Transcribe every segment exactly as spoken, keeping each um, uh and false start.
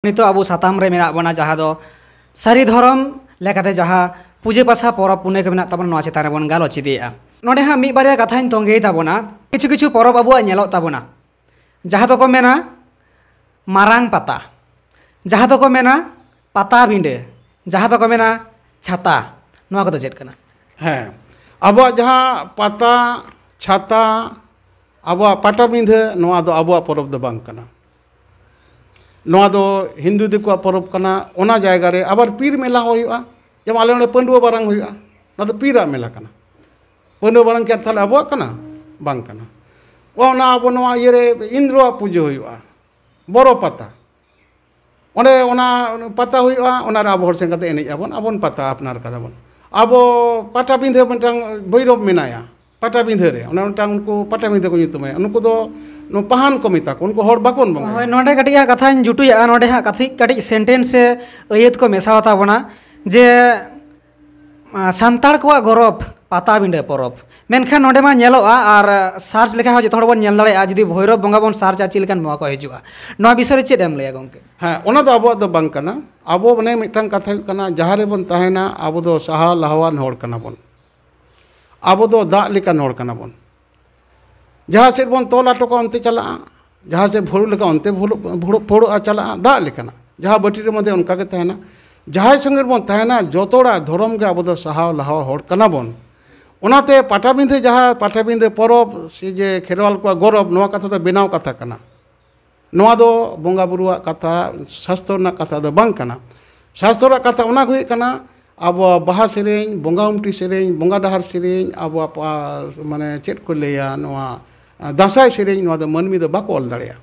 ᱱᱤᱛᱚᱜ ᱟᱵᱚ ᱥᱟᱛᱟᱢ ᱨᱮ ᱢᱮᱱᱟᱜ ᱵᱚᱱᱟ, ᱡᱟᱦᱟᱸ ᱫᱚ ᱥᱟᱹᱨᱤ ᱫᱷᱚᱨᱚᱢ ᱞᱮᱠᱟᱛᱮ ᱡᱟᱦᱟᱸ ᱯᱩᱡᱟᱹ ᱯᱟᱥᱟ ᱯᱚᱨᱚᱵᱽ ᱯᱩᱱᱟᱹᱭ ᱠᱚ ᱢᱮᱱᱟᱜ ᱛᱟᱵᱚᱱᱟ, ᱱᱚᱣᱟ ᱪᱮᱛᱟᱱ ᱨᱮᱵᱚᱱ ᱜᱟᱞᱚᱪ ᱤᱫᱤᱭᱮᱫᱼᱟ᱾ ᱱᱚᱰᱮ ᱦᱟᱸᱜ ᱢᱤᱫ ᱵᱟᱨᱭᱟ ᱠᱟᱛᱷᱟᱧ ᱛᱚᱸᱜᱮᱭ ᱛᱟᱵᱚᱱᱟ᱾ ᱠᱤᱪᱷᱩ ᱠᱤᱪᱷᱩ ᱯᱚᱨᱚᱵᱽ ᱟᱵᱚᱣᱟᱜ ᱧᱮᱞᱚᱜ ᱛᱟᱵᱚᱱᱟ, ᱡᱟᱦᱟᱸ ᱫᱚᱠᱚ ᱢᱮᱱᱟ ᱢᱟᱨᱟᱝ ᱯᱟᱛᱟ, ᱡᱟᱦᱟᱸ ᱫᱚᱠᱚ ᱢᱮᱱᱟ ᱯᱟᱛᱟᱵᱤᱸᱰᱟᱹ, ᱡᱟᱦᱟᱸ ᱫᱚᱠᱚ ᱢᱮᱱᱟ ᱪᱷᱟᱛᱟ᱾ ᱱᱚᱣᱟ ᱠᱚᱫᱚ ᱪᱮᱫ ᱠᱟᱱᱟ? ᱦᱮᱸ, ᱟᱵᱚᱣᱟᱜ ᱡᱟᱦᱟᱸ ᱯᱟᱛᱟ, ᱪᱷᱟᱛᱟ, ᱟᱵᱚᱣᱟᱜ ᱯᱟᱴᱟᱵᱤᱸᱫᱷᱟᱹ, ᱱᱚᱣᱟ ᱫᱚ ᱟᱵᱚᱣᱟᱜ ᱯᱚᱨᱚᱵᱽ ᱫᱚ ᱵᱟᱝ ᱠᱟᱱᱟ᱾ ᱱᱚᱣᱟ ᱫᱚ ᱦᱤᱱᱫᱩ ᱫᱤᱠᱩᱣᱟᱜ ᱯᱚᱨᱚᱵᱽ ᱠᱟᱱᱟ᱾ ᱚᱱᱟ ᱡᱟᱭᱜᱟ ᱨᱮ ᱟᱵᱟᱨ ᱯᱤᱨ ᱢᱮᱞᱟ ᱦᱚᱸ ᱦᱩᱭᱩᱜᱼᱟ᱾ ᱡᱮᱢᱚᱱ ᱟᱞᱮ ᱱᱚᱰᱮ ᱯᱟᱹᱰᱩᱣᱟᱹ ᱵᱟᱨᱟᱝ ᱦᱩᱭᱩᱜᱼᱟ, ᱱᱚᱣᱟ ᱫᱚ ᱯᱤᱨᱟᱜ ᱢᱮᱞᱟ ᱠᱟᱱᱟ᱾ ᱯᱟᱹᱰᱩᱣᱟᱹ ᱵᱟᱨᱟᱝ ᱠᱤ ᱛᱟᱦᱚᱞᱮ ᱟᱵᱚᱣᱟᱜ ᱠᱟᱱᱟ? ᱵᱟᱝ ᱠᱟᱱᱟ᱾ ᱚᱱᱟ ᱟᱵᱚ ᱱᱚᱣᱟ ᱤᱭᱟᱹᱨᱮ ᱤᱱᱫᱨᱚᱣᱟᱜ ᱯᱩᱡᱟᱹ ᱦᱩᱭᱩᱜᱼᱟ, ᱵᱚᱨᱚ ᱯᱟᱛᱟ᱾ ᱚᱸᱰᱮ ᱚᱱᱟ ᱯᱟᱛᱟ ᱦᱩᱭᱩᱜᱼᱟ, ᱚᱱᱟᱨᱮ ᱟᱵᱚ ᱦᱚᱲ ᱥᱮᱱ ᱠᱟᱛᱮ ᱮᱱᱮᱡ ᱟᱵᱚᱱ, ᱟᱵᱚᱱ ᱯᱟᱛᱟ ᱟᱯᱱᱟᱨ ᱠᱟᱫᱟ ᱵᱚᱱ᱾ ᱟᱵᱚ ᱯᱟᱴᱟᱵᱤᱸᱫᱷᱟᱹ ᱢᱤᱫᱴᱟᱝ ᱵᱷᱳᱭᱨᱳᱵ ᱢᱮᱱᱟᱭᱟ, ᱯᱟᱴᱟᱵᱤᱸᱫᱷᱟᱹ ᱨᱮ ᱚᱱᱟ ᱢᱤᱫᱴᱟᱝ ᱩᱱᱠᱩ ᱯᱟᱴᱟᱵᱤᱸᱫᱷᱟᱹ ᱠᱚ ᱧᱩᱛᱩᱢᱟᱭᱟ, ᱩᱱᱠᱩ ᱫᱚ ᱱᱚᱣᱟ ᱯᱟᱦᱟᱱ ᱠᱚ ᱢᱮᱛᱟ ᱠᱚ, ᱩᱱᱠᱩ ᱦᱚᱲ ᱵᱟᱠᱚ ᱵᱚᱸᱜᱟᱭᱟ᱾ ᱦᱳᱭ, ᱱᱚᱰᱮ ᱠᱟᱹᱴᱤᱡ ᱦᱟᱸᱜ ᱠᱟᱛᱷᱟᱧ ᱡᱩᱴᱩᱡᱟᱜᱼᱟ᱾ ᱱᱚᱰᱮ ᱦᱟᱸᱜ ᱠᱟᱹᱴᱤᱡ ᱠᱟᱹᱴᱤᱡ ᱥᱮᱱᱴᱮᱱᱥ ᱥᱮ ᱟᱹᱭᱟᱹᱛ ᱠᱚ ᱢᱮᱥᱟᱣ ᱛᱟᱵᱚᱱᱟ, ᱡᱮ ᱟᱸ, ᱥᱟᱱᱛᱟᱲ ᱠᱚᱣᱟᱜ ᱜᱚᱨᱚᱵᱽ ᱯᱟᱛᱟᱵᱤᱸᱰᱟᱹ ᱯᱚᱨᱚᱵᱽ᱾ ᱢᱮᱱᱠᱷᱟᱱ ᱱᱚᱰᱮ ᱢᱟ ᱧᱮᱞᱚᱜᱼᱟ, ᱟᱨ ᱥᱟᱨᱪ ᱞᱮᱠᱷᱟᱱ ᱦᱚᱸ ᱡᱚᱛᱚ ᱦᱚᱲ ᱵᱚᱱ ᱧᱮᱞ ᱫᱟᱲᱮᱭᱟᱜᱼᱟ, ᱡᱩᱫᱤ ᱵᱷᱳᱭᱨᱳᱵ ᱵᱚᱸᱜᱟ ᱵᱚᱱ ᱥᱟᱨᱪᱟ, ᱪᱮᱫ ᱞᱮᱠᱟᱱ ᱵᱚᱸᱜᱟ ᱠᱚ ᱦᱤᱡᱩᱜᱼᱟ᱾ ᱱᱚᱣᱟ ᱵᱤᱥᱚᱭ ᱨᱮ ᱪᱮᱫ ᱮᱢ ᱞᱟᱹᱭᱟ ᱜᱚᱢᱠᱮ? ᱦᱮᱸ, ᱚᱱᱟ ᱫᱚ ᱟᱵᱚᱣᱟᱜ ᱫᱚ ᱵᱟᱝ ᱠᱟᱱᱟ᱾ ᱟᱵᱚ ᱢᱟᱱᱮ ᱢᱤᱫᱴᱟᱝ ᱠᱟᱛᱷᱟ ᱦᱩᱭᱩᱜ ᱠᱟᱱᱟ, ᱡᱟᱦᱟᱸ ᱨᱮᱵᱚᱱ ᱛᱟᱦᱮᱱᱟ ᱟᱵᱚ ᱫᱚ ᱥᱟᱦᱟᱣ ᱞᱟᱦᱟᱣᱟᱱ ᱦᱚᱲ ᱠᱟᱱᱟ ᱵᱚᱱ᱾ ᱟᱵᱚ ᱫᱚ ᱫᱟᱜ ᱞᱮᱠᱟᱱ ᱦᱚᱲ ᱠᱟᱱᱟ ᱵᱚᱱ᱾ ᱡᱟᱦᱟᱸ ᱥᱮᱫ ᱵᱚᱱ ᱛᱚᱞ ᱟᱴᱚᱠᱟ ᱚᱱᱛᱮ ᱪᱟᱞᱟᱜᱼᱟ, ᱡᱟᱦᱟᱸ ᱥᱮᱫ ᱵᱷᱩᱲᱩ ᱞᱮᱠᱟ ᱚᱱᱛᱮ ᱵᱷᱩᱲᱩ-, ᱵᱷᱩᱲᱩ-, ᱯᱷᱳᱲᱳᱜᱼᱟ ᱪᱟᱞᱟᱜᱼᱟ, ᱫᱟᱜ ᱞᱮᱠᱟᱱᱟᱜ᱾ ᱡᱟᱦᱟᱸ ᱵᱟᱹᱴᱤ ᱨᱮ ᱢᱟᱫᱮ ᱚᱱᱠᱟ ᱜᱮ ᱛᱟᱦᱮᱱᱟ᱾ ᱡᱟᱦᱟᱸᱭ ᱥᱚᱸᱜᱮ ᱨᱮᱵᱚᱱ ᱛᱟᱦᱮᱱᱟ, ᱡᱚᱛᱚ ᱦᱚᱲᱟᱜ ᱫᱷᱚᱨᱚᱢ ᱜᱮ ᱟᱵᱚ ᱫᱚ ᱥᱟᱦᱟᱣ ᱞᱟᱦᱟᱣ ᱦᱚᱲ ᱠᱟᱱᱟ ᱵᱚᱱ᱾ ᱚᱱᱟᱛᱮ ᱯᱟᱴᱟᱵᱤᱸᱫᱷᱟᱹ, ᱡᱟᱦᱟᱸ ᱯᱟᱴᱟᱵᱤᱸᱫᱷᱟᱹ ᱯᱚᱨᱚᱵᱽ ᱥᱮ ᱡᱮ ᱠᱷᱮᱨᱣᱟᱞ ᱠᱚᱣᱟᱜ ᱜᱚᱨᱚᱵᱽ, ᱱᱚᱣᱟ ᱠᱟᱛᱷᱟ ᱫᱚ ᱵᱮᱱᱟᱣ ᱠᱟᱛᱷᱟ ᱠᱟᱱᱟ᱾ ᱱᱚᱣᱟ ᱫᱚ ᱵᱚᱸᱜᱟ ᱵᱩᱨᱩᱣᱟᱜ ᱠᱟᱛᱷᱟ, ᱥᱟᱥᱛᱚᱨ ᱨᱮᱱᱟᱜ ᱠᱟᱛᱷᱟ ᱫᱚ ᱵᱟᱝ ᱠᱟᱱᱟ᱾ ᱥᱟᱥᱛᱚᱨ ᱨᱮᱱᱟᱜ ᱠᱟᱛᱷᱟ ᱚᱱᱟ ᱦᱩᱭᱩᱜ ᱠᱟᱱᱟ, ᱟᱵᱚᱣᱟᱜ ᱵᱟᱦᱟ ᱥᱮᱨᱮᱧ, ᱵᱚᱸᱜᱟ ᱩᱢᱴᱤ ᱥᱮᱨᱮᱧ, ᱵᱚᱸᱜᱟ ᱰᱟᱦᱟᱨ ᱥᱮᱨᱮᱧ, ᱟᱵᱚᱣᱟᱜ ᱯᱟ-, ᱢᱟᱱᱮ ᱪᱮᱫ ᱠᱚ ᱞᱟᱹᱭᱟ, ᱱᱚᱣᱟ ᱫᱟᱸᱥᱟᱭ ᱥᱮᱨᱮᱧ, ᱱᱚᱣᱟ ᱫᱚ ᱢᱟᱹᱱᱢᱤ ᱫᱚ ᱵᱟᱠᱚ ᱚᱞ ᱫᱟᱲᱮᱭᱟᱜᱼᱟ᱾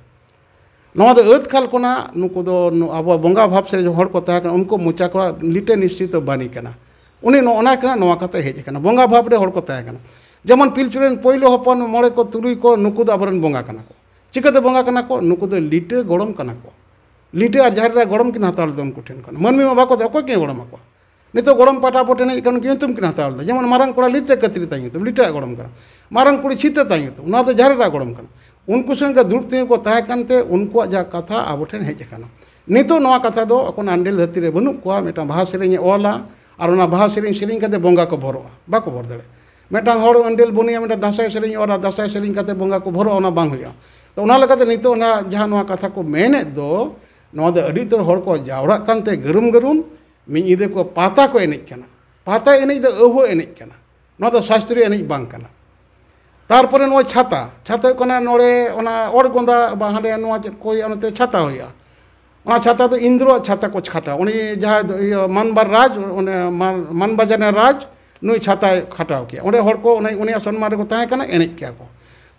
ᱱᱚᱣᱟ ᱫᱚ ᱟᱹᱛ ᱠᱟᱞ ᱠᱷᱚᱱᱟᱜ ᱱᱩᱠᱩ ᱫᱚ ᱱᱩ-, ᱟᱵᱚᱣᱟᱜ ᱵᱚᱸᱜᱟ ᱵᱷᱟᱵᱽ ᱥᱮ ᱦᱚᱲ ᱠᱚ ᱛᱟᱦᱮᱸ ᱠᱟᱱᱟ, ᱩᱱᱠᱩ ᱢᱚᱪᱟ ᱠᱷᱚᱱᱟᱜ ᱞᱤᱴᱟᱹ ᱱᱤᱥᱪᱤᱛ ᱫᱚ ᱵᱟᱹᱱᱤ ᱠᱟᱱᱟ᱾ ᱩᱱᱤ ᱱᱚᱜᱼᱚ ᱱᱟ ᱠᱟᱱᱟ, ᱱᱚᱣᱟ ᱠᱟᱛᱷᱟ ᱦᱮᱡ ᱟᱠᱟᱱᱟ, ᱵᱚᱸᱜᱟ ᱵᱷᱟᱵᱽ ᱨᱮ ᱦᱚᱲ ᱠᱚ ᱛᱟᱦᱮᱸ ᱠᱟᱱᱟ᱾ ᱡᱮᱢᱚᱱ ᱯᱤᱞᱪᱩ ᱨᱮᱱ ᱯᱳᱭᱞᱳ ᱦᱚᱯᱚᱱ ᱢᱚᱬᱮ ᱠᱚ ᱛᱩᱨᱩᱭ ᱠᱚ, ᱱᱩᱠᱩ ᱫᱚ ᱟᱵᱚᱨᱮᱱ ᱵᱚᱸᱜᱟ ᱠᱟᱱᱟ ᱠᱚ᱾ ᱪᱤᱠᱟᱹᱛᱮ ᱵᱚᱸᱜᱟ ᱠᱟᱱᱟ ᱠᱚ? ᱱᱩᱠᱩ ᱫᱚ ᱞᱤᱴᱟᱹ ᱜᱚᱲᱚᱢ ᱠᱟᱱᱟ ᱠᱚ᱾ ᱞᱤᱴᱟᱹ ᱟᱨ ᱡᱟᱦᱮᱨ ᱮᱨᱟ ᱜᱚᱲᱚᱢ ᱠᱤᱱ ᱦᱟᱛᱟᱣ ᱞᱮᱫᱟ ᱩᱱᱠᱩ ᱴᱷᱮᱱ ᱠᱷᱚᱱ᱾ ᱢᱟᱹᱱᱢᱤ ᱢᱟ ᱵᱟᱠᱚ ᱛᱟᱦᱮᱸ, ᱚᱠᱚᱭ ᱠᱤᱱ ᱜᱚᱲᱚᱢ ᱟᱠᱚᱣᱟ? ᱱᱤᱛᱚᱜ ᱜᱚᱲᱚᱢ ᱯᱟᱴᱟ ᱟᱵᱚ ᱴᱷᱮᱱ ᱦᱮᱡ ᱟᱠᱟᱱ, ᱩᱱᱠᱤᱱ ᱧᱩᱛᱩᱢ ᱠᱤᱱ ᱦᱟᱛᱟᱣ ᱞᱮᱫᱟ᱾ ᱡᱮᱢᱚᱱ ᱢᱟᱨᱟᱝ ᱠᱚᱲᱟ ᱞᱤᱴᱟᱹ ᱠᱟᱹᱛᱨᱤ ᱛᱟᱭ ᱧᱩᱛᱩᱢ, ᱞᱤᱴᱟᱹᱣᱟᱜ ᱜᱚᱲᱚᱢ ᱠᱟᱱᱟ᱾ ᱢᱟᱨᱟᱝ ᱠᱩᱲᱤ ᱪᱷᱤᱛᱟᱹ ᱛᱟᱭ ᱧᱩᱛᱩᱢ, ᱱᱚᱣᱟ ᱫᱚ ᱡᱟᱦᱮᱨ ᱮᱨᱟ ᱜᱚᱲᱚᱢ ᱠᱟᱱᱟ᱾ ᱩᱱᱠᱩ ᱥᱚᱸᱜᱮ ᱫᱩᱲᱩᱵ ᱛᱤᱸᱜᱩ ᱠᱚ ᱛᱟᱦᱮᱸ ᱠᱟᱱᱛᱮ ᱩᱱᱠᱩᱣᱟᱜ ᱡᱟᱦᱟᱸ ᱠᱟᱛᱷᱟ ᱟᱵᱚ ᱴᱷᱮᱱ ᱦᱮᱡ ᱟᱠᱟᱱᱟ᱾ ᱱᱤᱛᱚᱜ ᱱᱚᱣᱟ ᱠᱟᱛᱷᱟ ᱫᱚ ᱮᱠᱷᱚᱱ ᱟᱱᱰᱮᱞ ᱫᱷᱟᱹᱨᱛᱤ ᱨᱮ ᱵᱟᱹᱱᱩᱜ ᱠᱚᱣᱟ᱾ ᱢᱤᱫᱴᱟᱝ ᱵᱟᱦᱟ ᱥᱮᱨᱮᱧ ᱮ ᱚᱞᱟ ᱟᱨ ᱚᱱᱟ ᱵᱟᱦᱟ ᱥᱮᱨᱮᱧ ᱥᱮᱨᱮᱧ ᱠᱟᱛᱮ ᱵᱚᱸᱜᱟ ᱠᱚ ᱵᱷᱚᱨᱚᱜᱼᱟ, ᱵᱟᱠᱚ ᱵᱷᱚᱨ ᱫᱟᱲᱮᱭᱟᱜᱼᱟ᱾ ᱢᱤᱫᱴᱟᱝ ᱦᱚᱲ ᱟᱱᱰᱮᱞ ᱵᱩᱱᱤᱭᱟ ᱢᱤᱫᱴᱟᱝ ᱫᱟᱸᱥᱟᱭ ᱥᱮᱨᱮᱧ ᱮ ᱚᱞᱟ, ᱫᱟᱸᱥᱟᱭ ᱥᱮᱨᱮᱧ ᱠᱟᱛᱮ ᱵᱚᱸᱜᱟ ᱠᱚ ᱵᱷᱚᱨᱚᱜᱼᱟ, ᱚᱱᱟ ᱵᱟᱝ ᱦᱩᱭᱩᱜᱼᱟ᱾ ᱛᱚ ᱚᱱᱟ ᱞᱮᱠᱟᱛᱮ ᱱᱤᱛᱚᱜ ᱚᱱᱟ ᱡᱟᱦᱟᱸ ᱱᱚᱣᱟ ᱠᱟᱛᱷᱟ ᱠᱚ ᱢᱮᱱᱮᱫ ᱫᱚ, ᱱᱚᱣᱟ ᱫᱚ ᱟᱹᱰᱤ ᱩᱛᱟᱹᱨ ᱦᱚᱲ ᱠᱚ ᱡᱟᱣᱨᱟᱜ ᱠᱟᱱᱛᱮ ᱜᱟᱹᱨᱩᱢ ᱜᱟᱹᱨᱩᱢ ᱢᱤᱫ ᱧᱤᱫᱟᱹ ᱠᱚ ᱯᱟᱛᱟ ᱠᱚ ᱮᱱᱮᱡ ᱠᱟᱱᱟ᱾ ᱯᱟᱛᱟ ᱮᱱᱮᱡ ᱫᱚ ᱟᱹᱦᱩ ᱮᱱᱮᱡ ᱠᱟᱱᱟ, ᱱᱚᱣᱟ ᱫᱚ ᱥᱟᱥᱛᱨᱤᱭᱚ ᱮᱱᱮᱡ ᱵᱟᱝ ᱠᱟᱱᱟ᱾ ᱛᱟᱨᱯᱚᱨᱮ ᱱᱚᱣᱟ ᱪᱷᱟᱛᱟ, ᱪᱷᱟᱛᱟ ᱦᱩᱭᱩᱜ ᱠᱟᱱᱟ ᱱᱚᱰᱮ ᱚᱱᱟ ᱚᱲᱜᱚᱸᱫᱟ ᱵᱟ ᱦᱟᱸᱰᱮ ᱱᱚᱣᱟ ᱪᱮᱫ ᱠᱚ ᱦᱩᱭᱩᱜᱼᱟ, ᱚᱱᱟᱛᱮ ᱪᱷᱟᱛᱟ ᱦᱩᱭᱩᱜᱼᱟ᱾ ᱚᱱᱟ ᱪᱷᱟᱛᱟ ᱫᱚ ᱤᱱᱫᱨᱚᱣᱟᱜ ᱪᱷᱟᱛᱟ ᱠᱚ ᱠᱷᱟᱴᱟᱣᱟ᱾ ᱩᱱᱤ ᱡᱟᱦᱟᱸᱭ ᱫᱚ ᱤᱭᱟᱹ ᱢᱟᱱᱵᱟᱨ ᱨᱟᱡᱽ, ᱚᱱᱮ ᱢᱟᱱ, ᱢᱟᱱᱵᱟᱡᱟᱨ ᱨᱮᱱ ᱨᱟᱡᱽ, ᱱᱩᱭ ᱪᱷᱟᱛᱟᱭ ᱠᱷᱟᱴᱟᱣ ᱠᱮᱭᱟ᱾ ᱚᱸᱰᱮ ᱦᱚᱲ ᱠᱚ ᱚᱱᱮ ᱩᱱᱤᱭᱟᱜ ᱥᱚᱱᱢᱟᱱ ᱨᱮᱠᱚ ᱛᱟᱦᱮᱸ ᱠᱟᱱᱟ, ᱮᱱᱮᱡ ᱠᱮᱭᱟ ᱠᱚ᱾